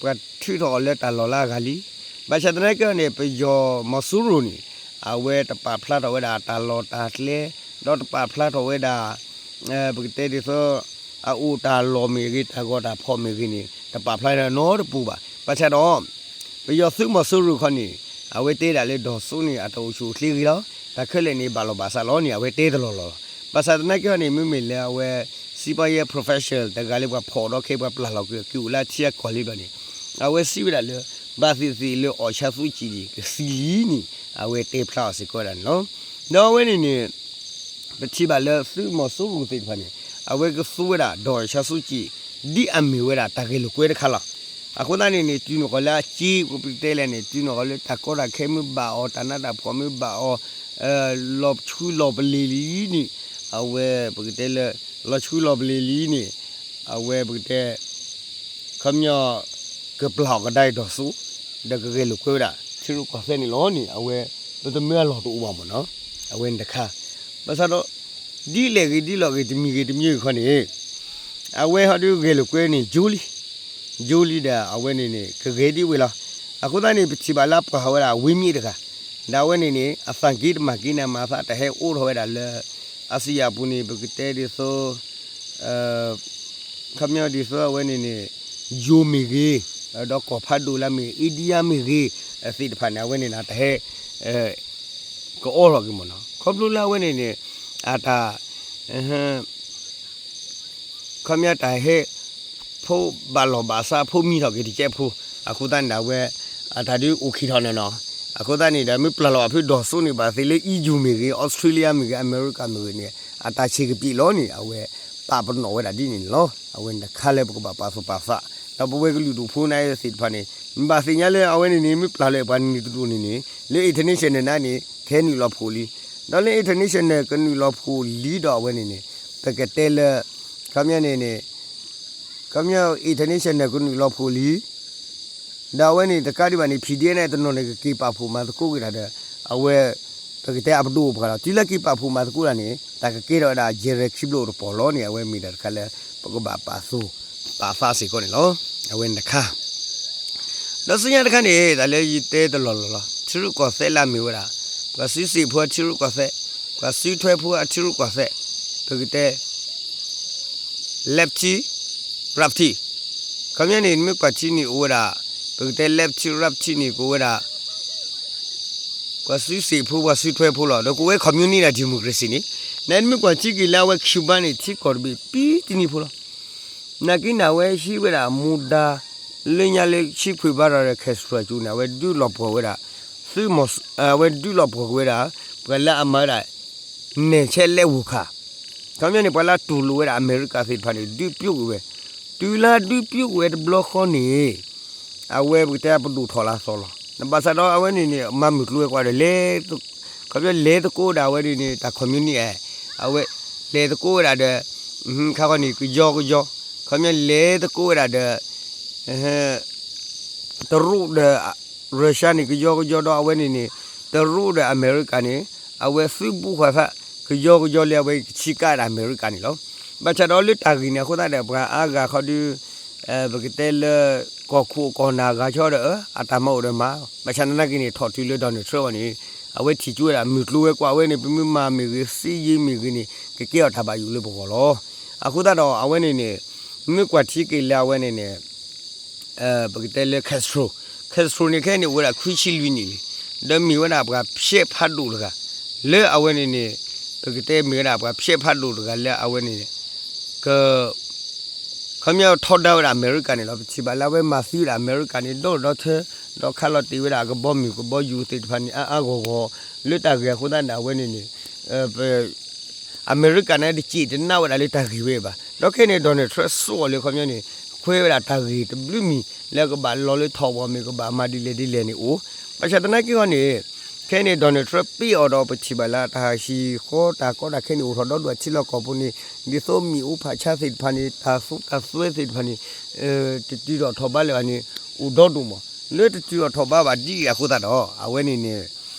ပှၤထုးထီၣ်အီၤလၢတၢ်လီၢ်လၢအဂၤလံ. ဘၣ်ဆၣ်သနာ်က့န့ၣ် ပယီၤမီၤစိရိၤန့ၣ် အဝဲတပာ်ဖျါထီၣ်ဝဲဒၣ်တၢ်လီၢ်တၢ်ကျဲ, ဒီးတပာ်ဖျါထီၣ်ဝဲဒၣ် ပကတဲဒ်သိး အအိၣ်တၢ်လီၢ်မ့ၢ်ဂ့ၤ တၢ်ဂီၤတၢ်ဖီၣ်မ့ၢ်ဂ့ၤန့ၣ် တပာ်ဖျါထီၣ်နီတပူၤဘၣ်. ဘၣ်ဆၣ်ဒီး ပယီၤသုးမီၤစိရိၤခီန့ၣ် အဝဲတဲဒၣ်လၢဒီးဆူန့ၣ် အတၢ်အိၣ်ဆူၣ်အိၣ်ချ့ဂ့ၤလီၤ, တၢ်ခဲလၢာ်န့ၣ် ဘၣ်လီၢ်ဘၣ်စးလီၤန့ၣ် အဝဲတဲတလီၢ်လီၢ်လီၤ. ဘၣ်ဆၣ်သနာ်က့န့ၣ် မ့မ့ၢ်လၢအဝဲ စံးဘီယဲ professor တဂၤလၢပှၤဖီၣ်ဒီးခဲပှၤပျၢ်လီၤက့ၤအိၣ်လၢထံအကီၢ်လံဘျီန့ၣ် အဝဲစံးဝဲဒၣ်လၢ ဘၣ်သ့ၣ်သ့ၣ်လၢ အောင်ဆန်းစုကြည် န့ၣ် ကသံလံန့ၣ် အဝဲတဲဖျါအီၤစ့ၢ်ကီးဝဲဒၣ်န့ၣ်လီၤ. ဒီးအဝဲန့ၣ်န့ၣ် ပထံၣ်ဘၣ်လၢသုးမီၤစိရိၤသ့ၣ်တဖၣ်န့ၣ် အဝဲကသူဝဲဒၣ် ဒေါ်အောင်ဆန်းစုကြည် ဒ်အမ့ၢ်ဝဲဒၣ်တၢ်ဂဲၤလိာ်ကွဲတခါလီၤ. အဃိသတးန့ၣ်န့ၣ် တုၤနီၢ်ကီၢ်လၢအစ့ ပကတဲလဲၣ်န့ၣ် တုၤနီၢ်ကီၢ်လၢတၢ်ကီတၢ်ခဲမ့ၢ်ဘၣ်အီၤ တၢ်နးတၢ်ဖှီၣ်မ့ၢ်ဘၣ်အီၤ လီၤဆှုလီၤပလ့ၤလံန့ၣ် အဝဲပကတဲလၢ လီၤဆှုလီၤပလ့ၤလံန့ၣ် အဝဲပကတဲ ခီပညီ ကပျၢ်အီၤကဒါအံၤဒီးဆူ ဒီးကဂဲၤလိာ်ကွဲဝဲဒၣ် ထံရူၢ်ကီၢ်သဲးန့ၣ်လီၤန့ၣ် အဝဲ ပတမၢအလီၢ်တအိၣ်ဘၣ်မ့ၢ်နီၤ. အဝဲန့ၣ်တခါ ဘၣ်ဆၣ်ဒီး ဒ်လဲၣ်ဂ့ၤဒ်လဲၣ်ဂ့ၤ တမံၤဂ့ၤတမံၤဂ့ၤခီန့ၣ် အဝဲဟီဒုးဂဲၤလိာ်ကွဲန့ၣ် ယိလံ ယိလံဒီး အဝဲန့ၣ်န့ၣ် ကဂဲၤဒ်ဝဲလီၤ. အဃိသတးန့ၣ် ပထံၣ်ဘၣ်လၢပှၤဟးဝဲဒၣ် ဝင်းမြင့် တဂၤ ဒီးအဝဲန့ၣ်န့ၣ် အသးက့ၤတမၤက့ၤန့ၣ် မၤသးတဟဲအိၣ်ထီၣ်ဝဲဒၣ်လၢ အစံယၤအပူၤန့ၣ် ပကတဲဒ်သိး ခီပညီဒ်သိးအဝဲန့ၣ်န့ၣ် ယိၤမ့ၢ်ဂ့ၤ ဒီးကီၢ်ဖးဒိၣ်လၢမ့ၢ် India မ့ၢ်ဂ့ၤ သ့ၣ်တဖၣ်န့ၣ် အဝဲန့ၣ်န့ၣ် တဟဲ ကအိးထီၣ်က့ၤမ့ၢ်နီၤ. ခီဖျိလၢအဝဲန့ၣ်န့ၣ် အတၢ် ခီပညီတၢ်ဟဲ ဖိဘၣ်လီၢ်ဘၣ်စးဖိမံထီၣ်က့ၤတကဲးဖိ အဃိသတးန့ၣ်ဒီး အဝဲ အတၢ်ဒုးအိၣ်ခံးထီၣ်န့ၣ်နီၤ. အဃိသတးန့ၣ်ဒီး မ့ၢ်ပျၢ်လီၤအဖုဒီးဆူန့ၣ် ဘၣ်သ့ၣ်လၢ EU မ့ၢ်ဂ့ၤ Australia မ့ၢ်ဂ့ၤ အမဲရကၤမ့ၢ်ဂ့ၤန့ၣ် အတၢ်ဆံးကပံာ်လီၤန့ၣ် အဝဲ ပာ်ပနီၣ်ဝဲဒၣ်ဒ်န့ၣ်န့ၣ်လီၤ. အဝဲန့ၣ်တခါလၢပကဘၣ်ပာ်သူၣ်ပာ်သး ဒီးပဝဲကလုာ်ဒူၣ်ဖိန့ၣ်သ့ၣ်တဖၣ်န့ၣ် နဘၣ်သ့ၣ်ညါလၢအဝဲန့ၣ်န့ၣ် မ့ၢ်ပျၢ်လီၤပှၤနံၤတဒူၣ်န့ၣ်န့ၣ် လၢ international န့ၣ် ကဟဲနုာ်လီၤဖှိၣ်လံ. ဒီးလၢ international ကနုာ်လီၤဖှိၣ်လံဒီးအဝဲန့ၣ်န့ၣ် ပကတဲလၢ ခီပညီန့ၣ်န့ၣ် ခီပညီ international ကနုာ်လီၤဖှိၣ်လံ ဒီးအဝဲန့ၣ်တကးဒံးဘၣ်န့ၣ် PDF န့ၣ်တနီၤန့ၣ် ကက့ၤပာ်ဖှိၣ်မၤသကိးက့ၤတၢ်ဒီး အဝဲ ပကတဲအပဒိၣ်ပှၤလီၤ. တုၤလၢက့ၤပာ်ဖှိၣ်မၤသကိးတၢ်န့ၣ် တၢ်ကကဲထီၣ်ဝဲဒၣ် ယဲၢ်ရဲၣ်ခံဘျီတပီၢ်လီၤန့ၣ် အဝဲမ့ၢ်တၢ်တခါလၢ ပကဘၣ်ပာ်သူၣ်ပာ်သးစ့ၢ်ကီးန့ၣ်လီၤ. အဝဲန့ၣ်တခါ ဒီးဆူညါတခါန့ၣ် တၢ်လၢယတဲတလီၢ်လီၢ်လီၤ ထံရူၢ်ကီၢ်သဲးလၢအမ့ၢ်ဝဲဒၣ် ပှၤစုစ့ၣ်ဖိအထံရူၢ်ကီၢ်သဲး, ပှၤစုထွဲဖိအထံရူၢ်ကီၢ်သဲး, ပကတဲ lefty righty ခီပညီန့ၣ် မ့ၢ်ကွၢ်ထံန့ၣ်အိၣ်ဝဲဒၣ် ပကတဲ lefty righty န့ၣ် ကအိၣ်ဝဲဒၣ် ပှၤစုစ့ၣ်ဖိ ပှၤစုထွဲဖိလီၤ. ဒီးကအိၣ်ဝဲ communist ဒီး democracy န့ၣ်, နမ့ၢ်ကွၢ်ထံက့ၤလၢအဝဲ Cuba န့ၣ် ထံကီၢ်တဘ့ၣ်ပံတနံၤဖိလီၤ. နာ်က့န့ၣ် အဝဲဟံးဝဲဒၣ်မူဒါ လၢညါလၢ Che Guevara ဒီး Castro အစိၤန့ၣ် အဝဲဒုးလီၤပှီၢ်ဝဲဒၣ် သုးမီၤ, အဝဲဒုးလီၤပှီၢ်ကွံာ်ဝဲဒၣ် ပှၤလၢအမၤဝဲဒၣ် နဲၣ်ဆဲးလဲးဝူၤခး ခီပညီန့ၣ် ပှၤလၢတူၢ်လိာ်ဝဲဒၣ်အမဲရကၤသ့ၣ်တဖၣ်န့ၣ် ဒုးပျိကွံာ်ဝဲ, တုၤလၢဒုးပျိကွံာ်ဝဲတဘျီဃီန့ၣ် အဝဲပကတဲပဒိၣ်ထီၣ်လၢအသီလီၤ. ဘၣ်ဆၣ်ဒီးအဝဲန့ၣ်န့ၣ် မၤမုၢ်ကျိၤဝဲၤကွာ်ဒီး လဲၤ, ခီပညီလဲၤသကိးဒၣ်ဝဲန့ၣ်န့ၣ် တၢ် communist အဝဲ လဲၤသကိးဝဲဒၣ်ဒီး ခါခီန့ၣ် ကယီကယီ, ခီပညီလဲၤသကိးဝဲဒၣ်ဒီး တရူးဒီး Russia န့ၣ် ကယီကယီဒီးအဝဲန့ၣ်န့ၣ် တရူးဒီးအမဲရကၤန့ၣ် အဝဲသုးဘူးဃာ်သး ကယီကယီလၢအဝဲကဆံးကါဒၣ်အမဲရကၤန့ၣ်လီၤ. ဘၣ်ဆၣ်ဒီးလၢတၢ်ဂ့ၢ်န့ၣ်အဃိသတးဒီး ပှၤအါဂၤခီဒုး ပကတဲလၢ ကီၢ်ခိၣ်ကီၢ်နၢ်ဂၤဆီဒီး အတၢ်မၤအိၣ်ဒီးမၤ, ဘၣ်ဆၣ်သနာ်က့န့ၣ် ထီၣ်တုၤလၢ Donald Trump အီၤန့ၣ် အဝဲထံၣ်ကၠိဝဲဒၣ် မုၢ်ကျိၤဝဲၤကွာ်ဝဲန့ၣ် ပမ့ၢ်မၤမ့ၢ်ဂ့ၤ သ့ယ့မ့ၢ်ဂ့ၤန့ၣ် ကကဲအီၤတၢ်ဘၣ်ယိၣ်လၢပဂီၢ်လီၤ. အဃိသတးဒီးအဝဲန့ၣ်န့ၣ် မ့ၢ်ကွၢ်ထံက့ၤလၢအဝဲန့ၣ်န့ၣ် ပကတဲလၢ Castro, Castro န့ၣ်ခဲအံၤန့ၣ် အိၣ်ဝဲဒၣ်ခွံဆံလွံၢ်နံၣ်လံ, ဒီးမ့ၢ်ဝဲဒၣ်ပှၤဖျဲးဖးဒိၣ်တဂၤ လၢအဝဲန့ၣ်န့ၣ် ပကတဲမ့ၢ်ဝဲဒၣ်ပှၤဖျဲးဖးဒိၣ်တဂၤလၢအဝဲန့ၣ် က ခီပညီထီဒါဝဲဒၣ်အမဲရကၤန့ၣ်လီၤ. ပထံၣ်ဘၣ်လၢအဝဲမၤသံဝဲဒၣ်အမဲရကၤန့ၣ် ဒီဒိၣ်ဒီထၢ ဒီးခးလီၤတ့ၢ်ဝဲဒၣ်အကဘီမုၢ်ကဘီယူၤသ့ၣ်တဖၣ်န့ၣ် အါအါဂီၢ်ဂီၢ် လၢတၢ်ဂ့ၢ်အဃိသတးန့ၣ် အဝဲန့ၣ်န့ၣ် အမဲရကၤန့ၣ် တစံးတနၢ်ဝဲဒၣ်လၢတၢ်ဂ့ၢ်ဝဲဘၣ်. ဒီးခဲအံၤန့ၣ် Donald Trump စိာ်အီၤလၢခီပညီန့ၣ် ခွဲးဝဲဒၣ်တၢ်ဂ့ၢ်တဘျုးမံၤ လၢကဘၣ်လီၤလၢထီၣ်ဘီမ့ၢ်ကဘၣ်မၤဒ်လဲၣ်ဒ်လဲၣ်န့ၣ်အိၣ်. ဘၣ်ဆၣ်သနာ်က့ဟီန့ၣ် ခဲအံၤန့ၣ် Donald Trump ပ့ၢ်အီၤဒီးပထံၣ်ဘၣ်လၢတၢ်ဟးဟံၣ်ဃီတၢ်ကီတၢ်ခဲန့ၣ် အိၣ်ထီၣ်ဒီဒူၣ်အထံလီၢ်ကီၢ်ပူၤန့ၣ် ဒ်သိးမ့ၣ်အူဖးဆါသ့ၣ်တဖၣ်န့ၣ် တၢ်သူတၢ်သွဲသ့ၣ်တဖၣ်န့ၣ် တတုၤထီၣ်ထီၣ်ဘးလၢၤဘၣ်န့ၣ် အိၣ်ဒီဒူၣ်မး. လၢတတုၤထီၣ်ထီၣ်ဘးဘၣ်ဒ်အံၤအဃိသတးဒီး အဝဲန့ၣ်န့ၣ်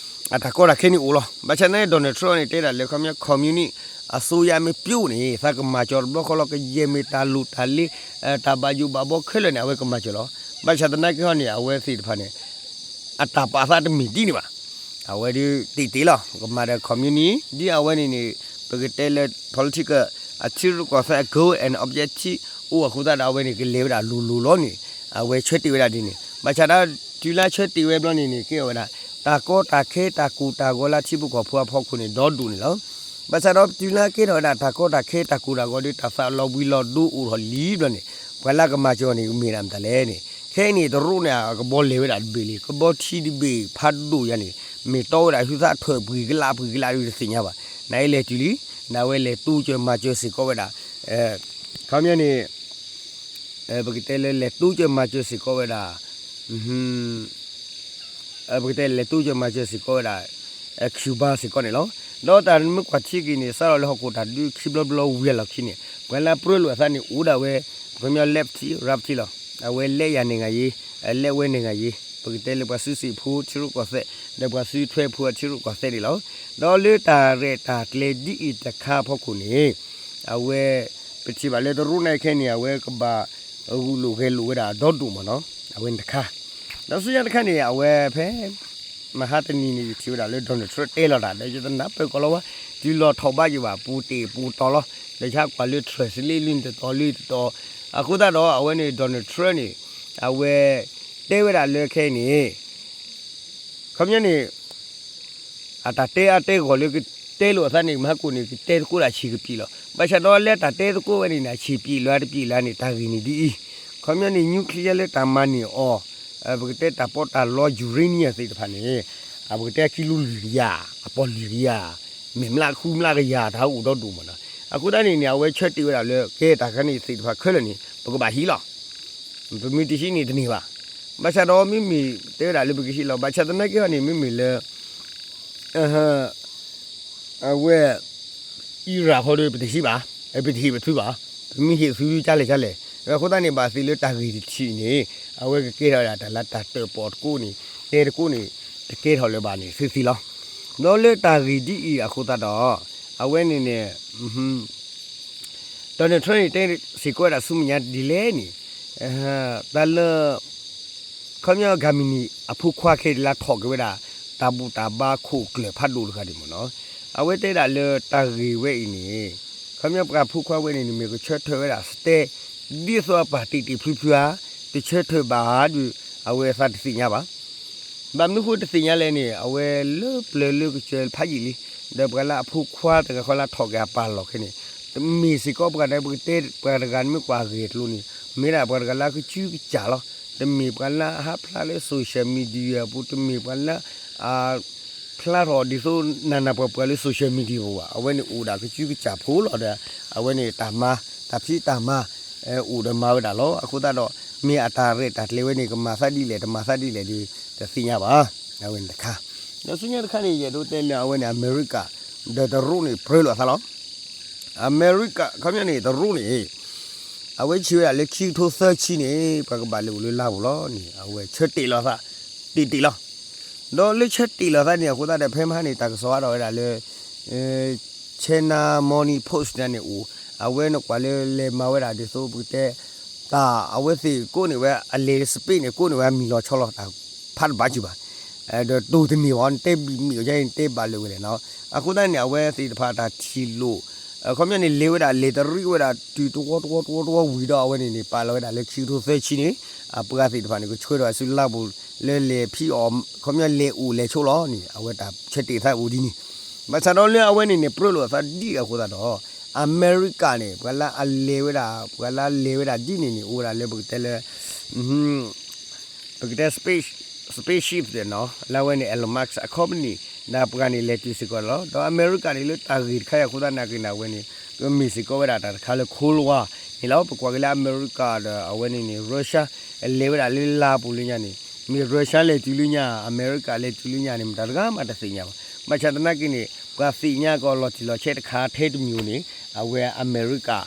အတၢ်ကီတၢ်ခဲန့ၣ်အိၣ်လီၤ. ဘၣ်ဆၣ်သနာ်က့ Donald Trump န့ၣ် တဲဒၣ်လၢခီပညီ communist အစိုးရမ့ၢ်ပျိန့ၣ် သးကမၤစၢၤတဘျီဃီလီၤ ကယဲၢ်မ့ၢ်တၢ်လိၣ်တၢ်လဲ တၢ်ဘၣ်ယိၣ်ဘၣ်ဘီခဲလၢာ်န့ၣ် အဝဲကမၤစၢၤလီၤ. ဘၣ်ဆၣ်သနာ်က့ဟီန့ၣ် အဝဲသ့ၣ်တဖၣ်န့ၣ် အတၢ်ပာ်သးတမ့ၢ်ဒ်န့ၣ်ဘၣ်. အဝဲဒ်တ့ၢ်တ့ၢ်လီၤ ကမၤဒီး communist ဒ်အဝဲန့ၣ်န့ၣ် ပကတဲလၢ political အထံရူၢ်ကီၢ်သဲးအ goal and objective အိၣ်အဃိသတးဒီး အဝဲန့ၣ်ကလဲၤဝဲဒၣ်လိၤလိၤလီၤန့ၣ် အဝဲဆၢတ့ၢ်ဝဲဒၣ်ဒ်န့ၣ်. ဘၣ်ဆၣ်ဒီး တုၤလၢဆၢတ့ၢ်ဝဲဘျီန့ၣ်န့ၣ် ကဲထီၣ်ဝဲဒၣ် တၢ်ကီတၢ်ခဲတၢ်ကိၢ်တၢ်ဂီၤလၢထံဖိကီၢ်ဖိအဖီခိၣ်န့ၣ် ဒီဒူၣ်န့ၣ်လီၤ. ဘၣ်ဆၣ်ဒီးတုၤလၢကဲထီၣ်ဝဲဒၣ် တၢ်ကီတၢ်ခဲတၢ်ကိၢ်တၢ်ဂီၤဒီး တၢ်သးလီၤဘှံးလီၤဒိအိၣ်ထီၣ်လံဘျီန့ၣ် ပှၤလၢကမၤစၢၤအီၤန့ၣ် မ့ၢ်ဒၣ်မတၤလဲၣ်န့ၣ် ခဲအံၤန့ၣ် တရူးန့ၣ် အကဘီလဲၤဝဲဒၣ်တဘ့ၣ်လံ ကဘီထံတဘ့ၣ်ဖးဒိၣ်ယၤန့ၣ် မ့ၢ်တီဝဲဒၣ်ဟုသးထွဲၣ်ပှံၤကလးပှံၤကလးဒီးတသ့ၣ်ညါဘၣ်. နအံၤလဲၤတုၤလံ နဝဲလဲၤတိစၢၤမၤစၢၤစ့ၢ်ကီးဝဲဒၣ် ခီပညီန့ၣ် ပကတဲလၢလဲၤတိစၢၤမၤစၢၤစ့ၢ်ကီးဝဲဒၣ် ပကတဲလဲၤတိစၢၤမၤစၢၤစ့ၢ်ကီးဝဲဒၣ် Cuba စ့ၢ်ကီးန့ၣ်လီၤ. ဒီးတၢ်မ့ၢ်ကွၢ်ထံက့ၤန့ၣ် စးထီၣ်လၢဟီၣ်ခိၣ်တၢ်ဒုးခံဘျီဘျီဝံၤအလီၢ်ခံန့ၣ် ပှၤလၢပြၢလိာ်အသးန့ၣ် အိၣ်ဒၣ်ဝဲ ပကညီ lefty righty လီၤ. အဝဲ လက်ယၤနိုင်ငံရေး လက်ဝဲနိုင်ငံရေး ပကတဲလၢပှၤစုစ့ၣ်ဖိထံရူၢ်ကီၢ်သဲး ဒီးပှၤစုထွဲဖိအထံရူၢ်ကီၢ်သဲးန့ၣ်လီၤ. ဒီးလၢတၢ်ရဲၣ်တၢ်ကျဲၤဒ်အံၤတခါအဖီခိၣ်န့ၣ် အဝဲ ပထံၣ်ဘၣ်လၢတရူးန့ၣ်ခဲအံၤန့ၣ် အဝဲကဘၣ်ဂုာ်လိာ်ဂဲၤလိာ်ဝဲဒၣ်ဒီဒူၣ်မးနီၤ အဝဲန့ၣ်တခါ ဒီးဆူညါတခါန့ၣ် အဝဲဖဲ မဟါတနံၤန့ၣ် ယထံၣ်ဝဲဒၣ်လၢ Donald Trump တဲလီၤတၢ် ဒီးယတနၢ်ပၢၢ်ကီးလီၤဝဲ တုၤလီၤထီၣ်ဘးယံၤဘၣ် ပူၤတ့ၢ်ပူၤတီၤလီၤ ဒီးဆါကွၢ်လၢ Trump စလ့လွံၢ်တတီၤလွံၢ်တတီၤ အဃိသတးဒီး အဝဲန့ၣ် Donald Trump န့ၣ် အဝဲ တဲဝဲဒၣ်လၢခဲအံၤန့ၣ် ခီပညီန့ၣ် အတၢ်တဲအါတဲဂီၢ်လၢကတဲလိာ်အသးန့ၣ် မဟါကိၣ်န့ၣ် ကတဲသကိးဒၣ်ဆံးကပံာ်လီၤ. ဘၣ်ဆၣ်ဒီးလၢတၢ်တဲသကိးဝဲန့ၣ်န့ၣ် ဆံးပံာ်လၢတပံာ်လၢန့ၣ် တၢ်ဂ့ၢ်န့ၣ်ဒ်အံၤ, ခီပညီန့ၣ် nuclear လၢတၢ်မၤန့ၢ်အီၤ, ပကတဲတၢ်ပီးတၢ်လီ uranium သ့ၣ်တဖၣ်န့ၣ် ပကတဲကံလိလွံၢ်ကယၤ, အပီၢ်လွံၢ်ကယၤ, မ့ၢ်မျးဃုမျးကယၤ တၢ်အိၣ်ဒီဒူၣ်မးနီၤ. အဃိသတးန့ၣ်န့ၣ် အဝဲဆၢတ့ၢ်ဝဲဒၣ်လၢ ကဲတၢ်ခါန့ၣ်သ့ၣ်တဖၣ်ခဲလၢာ်န့ၣ် ပကဘၣ်ဟံးလီၤ. ပမ့ၢ်တဟံးန့ၣ်တန့ၢ်ဘၣ်. ဘၣ်ဆၣ်ဒီးမ့မ့ၢ်တဲဝဲဒၣ်လၢပကဟံးလီၤ, ဘၣ်ဆၣ်သနာ်က့ဟီန့ၣ် မ့မ့ၢ်လၢ အဝဲ အံရၣ်ဃီဒီး ပတဟံးဘၣ်, ပတဟံးပသုဘၣ်, ပမ့ၢ်ဟံးသုဒုးကလဲၣ်ကလဲၣ်. အဃိသတးန့ၣ် ဘၣ်သ့ၣ်လၢတၢ်ဂ့ၢ်တထံၣ်န့ၣ် အဝဲကကဲထီၣ်ဝဲဒၣ်တၢ်လၢတၢ်တၢၣ်ပီၣ်တကိးန့ၣ် တဲတကိးန့ၣ် တကဲထီၣ်လၢၤဘၣ်န့ၣ် သ့သ့လီၤ. ဒီးလၢတၢ်ဂ့ၢ်ဒ်အံၤအဃိသတးဒီး အဝဲန့ၣ်န့ၣ် Donald Trump န့ၣ် တဲစ့ၢ်ကီးဝဲဒၣ်ဆူမဲာ်ညါဒ်လဲၣ်န့ၣ်, တၢ်လၢ ခီပညီ Germany အဖိခွါခဲအံၤလၢထီၣ်က့ၤဝဲဒၣ် တၢ်ဘူၣ်တၢ်ဘါခိၣ်ကျၢၢ်ဖးဒိၣ်တဂၤန့ၣ်မ့ၢ်နီၤ, အဝဲတဲဒၣ်လၢတၢ်ဂ့ၢ်ဝဲအံၤန့ၣ် ခီပညီပှၤဖိခွါဝဲန့ၣ်န့ၣ် မ့ၢ်ကဆၢထၢၣ်ဝဲဒၣ် stay ဒ်သိးအပၢ်တ့ၢ်တ့ၢ်ဖျုဖျုဧါ, တဆၢထၢၣ်ဘၣ်ဧါဒီး အဝဲသးတသ့ၣ်ညါဘၣ်. ဘၣ်မနုၤဃိတသ့ၣ်ညါလဲၣ်န့ၣ် အဝဲလၢပျၢၤလၢကစၢၢ်ဖးယံာ်လံ, ဒီးပှၤလၢအဖိခွါတဂၤဃီလၢထီၣ်က့ၤအပၢ်လီၢ်ခဲန့ၣ် တမ့ၢ်စ့ၢ်ကီးပှၤဒီး ပကတဲ ပှၤတဂၤမ့ၢ်ကွၢ်ဂ့ၢ်အကျိၤန့ၣ် မ့ၢ်ဒၣ်ပှၤတဂၤလၢကစုကစၢ်လီၤ. တမ့ၢ်ပှၤလၢအဟးဖျါလၢ social media ပူၤ, တမ့ၢ်ပှၤလၢ အ ဖျါထီၣ်ဒ်သိးနၤနၤပှၤပှၤလၢ social media ပူၤဘၣ်. အဝဲန့ၣ်အိၣ်ဒၣ်ကစုကစၢ်ဖိလီၤဒီး အဝဲန့ၣ်တၢ်မၤ တၢ်ဖံးတၢ်မၤ အိၣ်ဒီးမၤဝဲဒၣ်လီၤ. အဃိသတးဒီး မ့ၢ်အတၢ်ရဲၣ်တၢ်ကျဲၤဝဲန့ၣ် ကမၤသးဒ်လဲၣ် တမၤသးဒ်လဲၣ်ဒီး တသ့ၣ်ညါဘၣ်. အဝဲန့ၣ်တခါ, ဒီးဆူညါတခါန့ၣ် ယအဲၣ်ဒိးတဲလၢအဝဲန့ၣ် အမဲရကၤ ဒီးတရူးန့ၣ် ပြၢလိာ်အသးလီၤ. အမဲရကၤ ခီပညီန့ၣ် တရူးန့ၣ် အဝဲဆံးဝဲဒၣ်လၢခံကထိသၢဆံန့ၣ် ပှၤကဘၣ်လဲၤအိၣ်လၢလါပူၤလီၤန့ၣ် အဝဲဆၢတ့ၢ်လီၤသး တ့ၢ်တ့ၢ်လီၤ. ဒီးလၢဆၢတ့ၢ်လီၤသးန့ၣ် အဃိသတးဒီး ဖဲမဟါန့ၣ် တၢ်ကစီၣ်ဟးထီၣ်ဝဲဒၣ်လၢ China Morning Post န့ၣ်အိၣ်, အဝဲနကွၢ်လၢလဲၤမၤဝဲဒၣ်ဒ်သိးပကတဲ တၢ်အဝဲသ့ၣ်ကိးန့ၢ်ဝဲ အလဲၤလၢ space န့ၣ် ကိးန့ၢ်ဝဲအမံၤလီၤဆီလီၤ တၢ်ဖးတဘၣ်စၢၤဘၣ်, ဒီးတိၢ်တန့ၢ်ဘၣ် နတဲဘံၣ်မံၣ်အီၤန့ၣ် နတဲဘၣ်လၢာ်ဝဲလဲၣ်နီၤ. အဃိသတးန့ၣ် အဝဲသ့ၣ်တဖၣ်တၢ်ထံၣ်လိာ် ခီပညီန့ၣ် လဲၤဝဲဒၣ်လဲၤတရံးဝဲဒၣ် တုၤတဝီတဝီတဝီတဝီဝံၤဒီး အဝဲန့ၣ်န့ၣ် ပာ်လီၤဝဲဒၣ်လၢခံကထိသၢဆံန့ၣ် အပှၤသ့ၣ်တဖၣ်န့ၣ် ကဆှၢဒီးအစုလါပူၤ လၢလဲၤဖံးအီၣ် ခီပညီလဲၤအိၣ်လဲၤဆိးလီၤန့ၣ် အဝဲတၢ်ဆၢတ့ၢ်သးအိၣ်ဒ်န့ၣ်. ဘၣ်ဆၣ်ဒီးလၢအဝဲန့ၣ်န့ၣ် ပြၢလိာ်အသးဒ်အဃိသတးဒီး အမဲရကၤန့ၣ် ပှၤလၢအလဲၤဝဲဒၣ် ပှၤလၢအလဲၤဝဲဒၣ်ဒ်န့ၣ်န့ၣ် အိၣ်ဝဲဒၣ်လၢပကတဲလၢ ပကတဲ space spaceship နီၤ လၢအဝဲန့ၣ် Elon Musk အ company ဒီးပှၤန့ၣ်လဲၤတုၤစ့ၢ်ကီးလီၤ. ဒီးအမဲရကၤန့ၣ်လၢတၢ်ဂ့ၢ်တခါအံၤအဃိသတးနာ်က့န့ၣ် အဝဲန့ၣ် ကမ့ၢ်စ့ၢ်ကီးဝဲဒၣ်တၢ်တခါလၢ Cold War န့ၣ်လီၤ. ပကွၢ်က့ၤလၢအမဲရကၤဒီးအဝဲန့ၣ်န့ၣ် Russia လဲၤဝဲဒၣ်လၢလါပူၤလၢညါန့ၣ် မ့ၢ် Russia လဲၤတုၤလၢညါ အမဲရကၤလဲၤတုၤလၢညါန့ၣ် မတၤတဂၤမးတသ့ၣ်ညါဘၣ်. ဘၣ်ဆၣ်သနာ်က့န့ၣ် ပှၤသ့ၣ်ညါကီးလီၤတံၢ်လီၤဆဲးတခါထဲတမံၤဧိၤန့ၣ် အဝဲအမဲရကၤ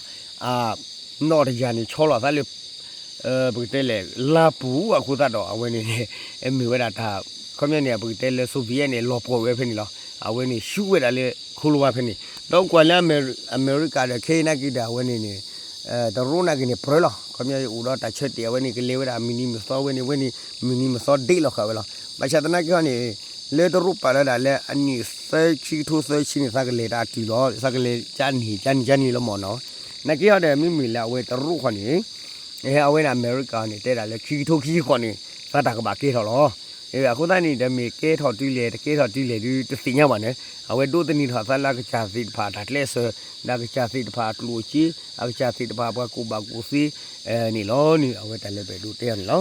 နီၣ်တယၤန့ၣ် ဆီလီၤသးလၢ ပကတဲလဲၣ် လါပူၤအဃိသတးဒီး အဝဲန့ၣ်န့ၣ် မ့ၢ်ဝဲဒၣ်တၢ် ခီပညီန့ၣ် ပကတဲလၢ Soviet န့ၣ် လီၤပှီၢ်ဝဲဖဲန့ၣ်လီၤ. အဝဲန့ၣ် ဆူၣ်ဝဲဒၣ်လၢ Cold War ဖဲန့ၣ် ဒီးကွၢ်လၢအမဲရကၤဒီးခဲအံၤနာ်က့ဒီး အဝဲန့ၣ်န့ၣ် တရူးနာ်က့န့ၣ် ပြၢလီၤ. ခီပညီအိၣ်ဒီးတၢ်ဆၢတဲာ်အဝဲန့ၣ် ကလဲၤဝဲဒၣ်မုၢ်နံၤမုၢ်သီဝဲန့ၣ် ဝဲန့ၣ် မုၢ်နံၤမုၢ်သီဒ့လီၤဃာ်ဝဲလီၤ. ဘၣ်ဆၣ်သနာ်က့ဟီန့ၣ် လၢတရူးပာ်လီၤဒၣ်လၢအနံၣ်သၢဆံကထိ သၢဆံန့ၣ် သးကလဲၤတၢ်တုၤလီၤ သးကလဲၤကနံၤ ကနံၤ ကနံၤလီၤမၢ်နီၤ. နာ်က့ဟီဒီး မ့မ့ၢ်လၢအဝဲတရူးဃီန့ၣ် အဝဲန့ၣ်အမဲရကၤန့ၣ် တဲဒၣ်လၢခံကထိခံဆံဃိးန့ၣ် သးတၢ်ကဘၣ်ကဲထီၣ်လီၤ. အဃိသတးန့ၣ်ဒီး မ့ၢ်ကဲထီၣ်တုၤလဲၣ် တကဲထီၣ်တုၤလဲၣ်ဒုး တသ့ၣ်ညါဘၣ်န့ၣ် အဝဲဒိးသန့ၤထီၣ်သးလၢအကစၢ်သ့ၣ်တဖၣ်အတၢ်ကျဲးစၢး ဒီးအကစၢ်သ့ၣ်တဖၣ်အကျိၣ်အစ့ အကစၢ်သ့ၣ်တဖၣ်ပှၤကူၣ်ဘၣ်ကူၣ်သ့ န့ၣ်လီၤန့ၣ် အဝဲတၢ်လၢပအဲၣ်ဒိးတဲအီၤန့ၣ်လီၤ.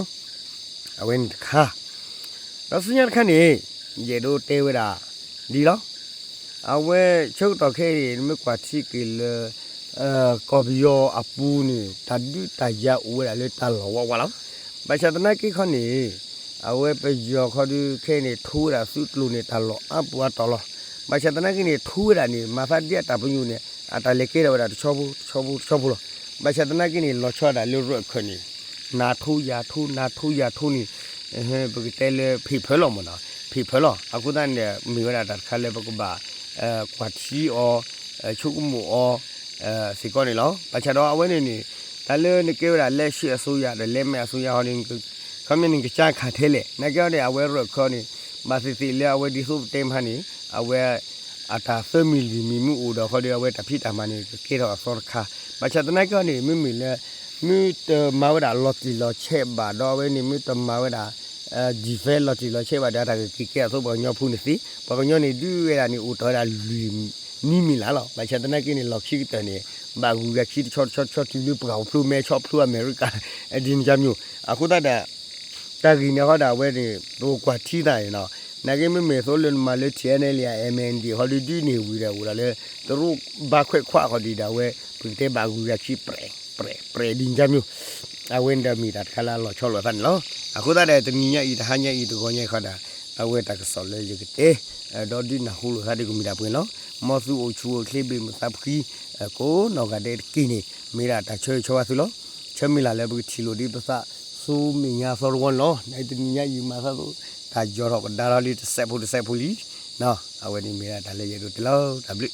အဝဲန့ၣ်တခါ ဒီးဆူညါတခါန့ၣ် ယအဲၣ်ဒိးတဲဝဲဒၣ် ဒ်လီၤ. အဝဲဆၢကတီၢ်ခဲအံၤ နမ့ၢ်ကွၢ်ထံက့ၤလၢ ကီၢ်ပယီၤအပူၤန့ၣ် တၢ်ဒုးတၢ်ယၤအိၣ်ဝဲဒၣ်လၢတၢ်လီၢ်ဝးဝးလီၤ. ဘၣ်ဆၣ်သနာ်က့ခီန့ၣ် အဝဲပယီၤခီဒုးခဲအံၤန့ၣ် ထိဝဲဒၣ်သုးကျိၤန့ၣ် တၢ်လီၢ်အါပူၤအါတီၤလီၤ. ဘၣ်ဆၣ်သနာ်က့န့ၣ် ထိဝဲဒၣ်န့ၣ် မၤသးဒ်အတၢ်ပညိၣ်န့ၣ် အတၢ်လဲၤကဲထီၣ်ဝဲဒၣ်တဆီဖိ တဆီဖိ တဆီဖိလီၤ. ဘၣ်ဆၣ်သနာ်က့န့ၣ် လီၤဆီဒၣ်လၢရၢၢ်ခၢၣ်န့ၣ် နၤထိယၤထိ နၤထိယၤထိန့ၣ် ပကတဲလၢဖံးဖၢလီၤမၢ်နီၤ ဖံးဖၢလီၤ. အဃိသတးန့ၣ် မ့ၢ်ဝဲဒၣ်တၢ်တခါလၢပကဘၣ် ကွၢ်ထံအီၤ ဆိကမိၣ်အီၤ စ့ၢ်ကီးန့ၣ်လီၤ. ဘၣ်ဆၣ်ဒီးအဝဲန့ၣ်န့ၣ် တၢ်လၢနကဲဝဲဒၣ် လက်ရှိအစိုးရ ဒီး လက်မှတ်အစိုးရ ဟီန့ၣ် ခီပညီန့ၣ် ကစၢ်ခးထဲလဲၣ် နာ်က့အီၤန့ၣ် အဝဲရၢၢ်ခၢၣ်န့ၣ် ဘၣ်သ့ၣ်သ့ၣ်လၢအဝဲဒ်သိးပတဲမးန့ၣ် အဝဲ အတၢ်သၢမံၤလွံၢ်မံၤမ့ၢ်အိၣ်ဒီးခီဒီး အဝဲတၢ်ဖံးတၢ်မၤန့ၣ် ကကဲထီၣ်အသီတခါ. ဘၣ်ဆၣ်သနာ်က့အီၤန့ၣ် မ့မ့ၢ်လၢ မ့ၢ်တမၤဝဲဒၣ်လီၤတံၢ်လီၤဆဲးဘၣ်ဒီး အဝဲန့ၣ်မ့ၢ်တမၤဝဲဒၣ် defense လီၤတံၢ်လီၤဆဲးဘၣ်ဒီး တၢ်ကက့ၤကဲအသိးပှၤကညီဖိန့ၣ်သ့ ပှၤကညီန့ၣ် ဒုးဝဲဒၣ်န့ၣ်အိၣ်တ့ၢ်ဝဲဒၣ်လွံၢ်နံၣ်မံၤလၢ်လီၤ. ဘၣ်ဆၣ်သနာ်က့န့ၣ် လီၢ်ခံကတၢၢ်န့ၣ် ဘၣ်ဂုၤဂၤခံတဆီတဆီတဆီတုၤလၢပှၤအိၣ်ဖျိမဲဆီဖျိအမဲရကၤ ဒ်န့ၣ်ကမၠိ အဃိသတးဒီး တၢ်ဂ့ၢ်န့ၣ်ဃီဒီးအဝဲန့ၣ် ပကကွၢ်ထံသးန့ၣ်လီၤ. နာ်က့မ့မ့ၢ်သိးလၢနမၤလၢ ထံၣ်အဲၣ်နဲလံ အ MNDAA ဃီဒုးဒုးန့ၣ်ဝံၤဒီးအိၣ်ဒီးလၢ တရူးဘါခွဲးခွးဃီဒံးဒီးအဝဲ ပကတဲဘၣ်ဂုၤဂၤခံ ပြဲး ပြဲး ပြဲး ဒ်န့ၣ်ကမၠိ အဝဲန့ၣ်ဒီးမ့ၢ်တၢ်တခါလၢအလီၤဆီလိာ်သးန့ၣ်လီၤ. အဃိသတးဒီးတနံၤညါအံၤ တဟါညါအံၤ တဂီၤညါအံၤဃီဒီး အဝဲတၢ်ကစီၣ်လၢယကတဲ ဒီးဒုးနၢ်ဟူလိာ်သးဒီးကမ့ၢ်ဒၣ်ပှဲၤလီၤ. မ်သုအိၣ်ဆူၣ်အိၣ်ချ့ ဘၣ်မုာ်သးဖှံ ကိးနီၢ်ဂၤဒဲးတက့ၢ်န့ၣ် မ့ၢ်ဒၣ်တၢ်ဆၢဂ့ၤဆၢဝါသုလီၤ. ဆၢမုၢ်လၢ်လၢပကထံၣ်လိာ်ဒံးပသး ဆူမဲာ်ညါသီတဝီန့ၣ်လီၤ. နတနံၤညါအံၤမၤသးသိး တၢ်ယီၤထီၣ်ပဒါထီၣ်လံတစဲးဖိတစဲးဖိလံ. အဝဲန့ၣ်မ့ၢ်ဒၣ်တၢ်လၢယအဲၣ်ဒိးတဲလီၤ. တၢ်ဘျုး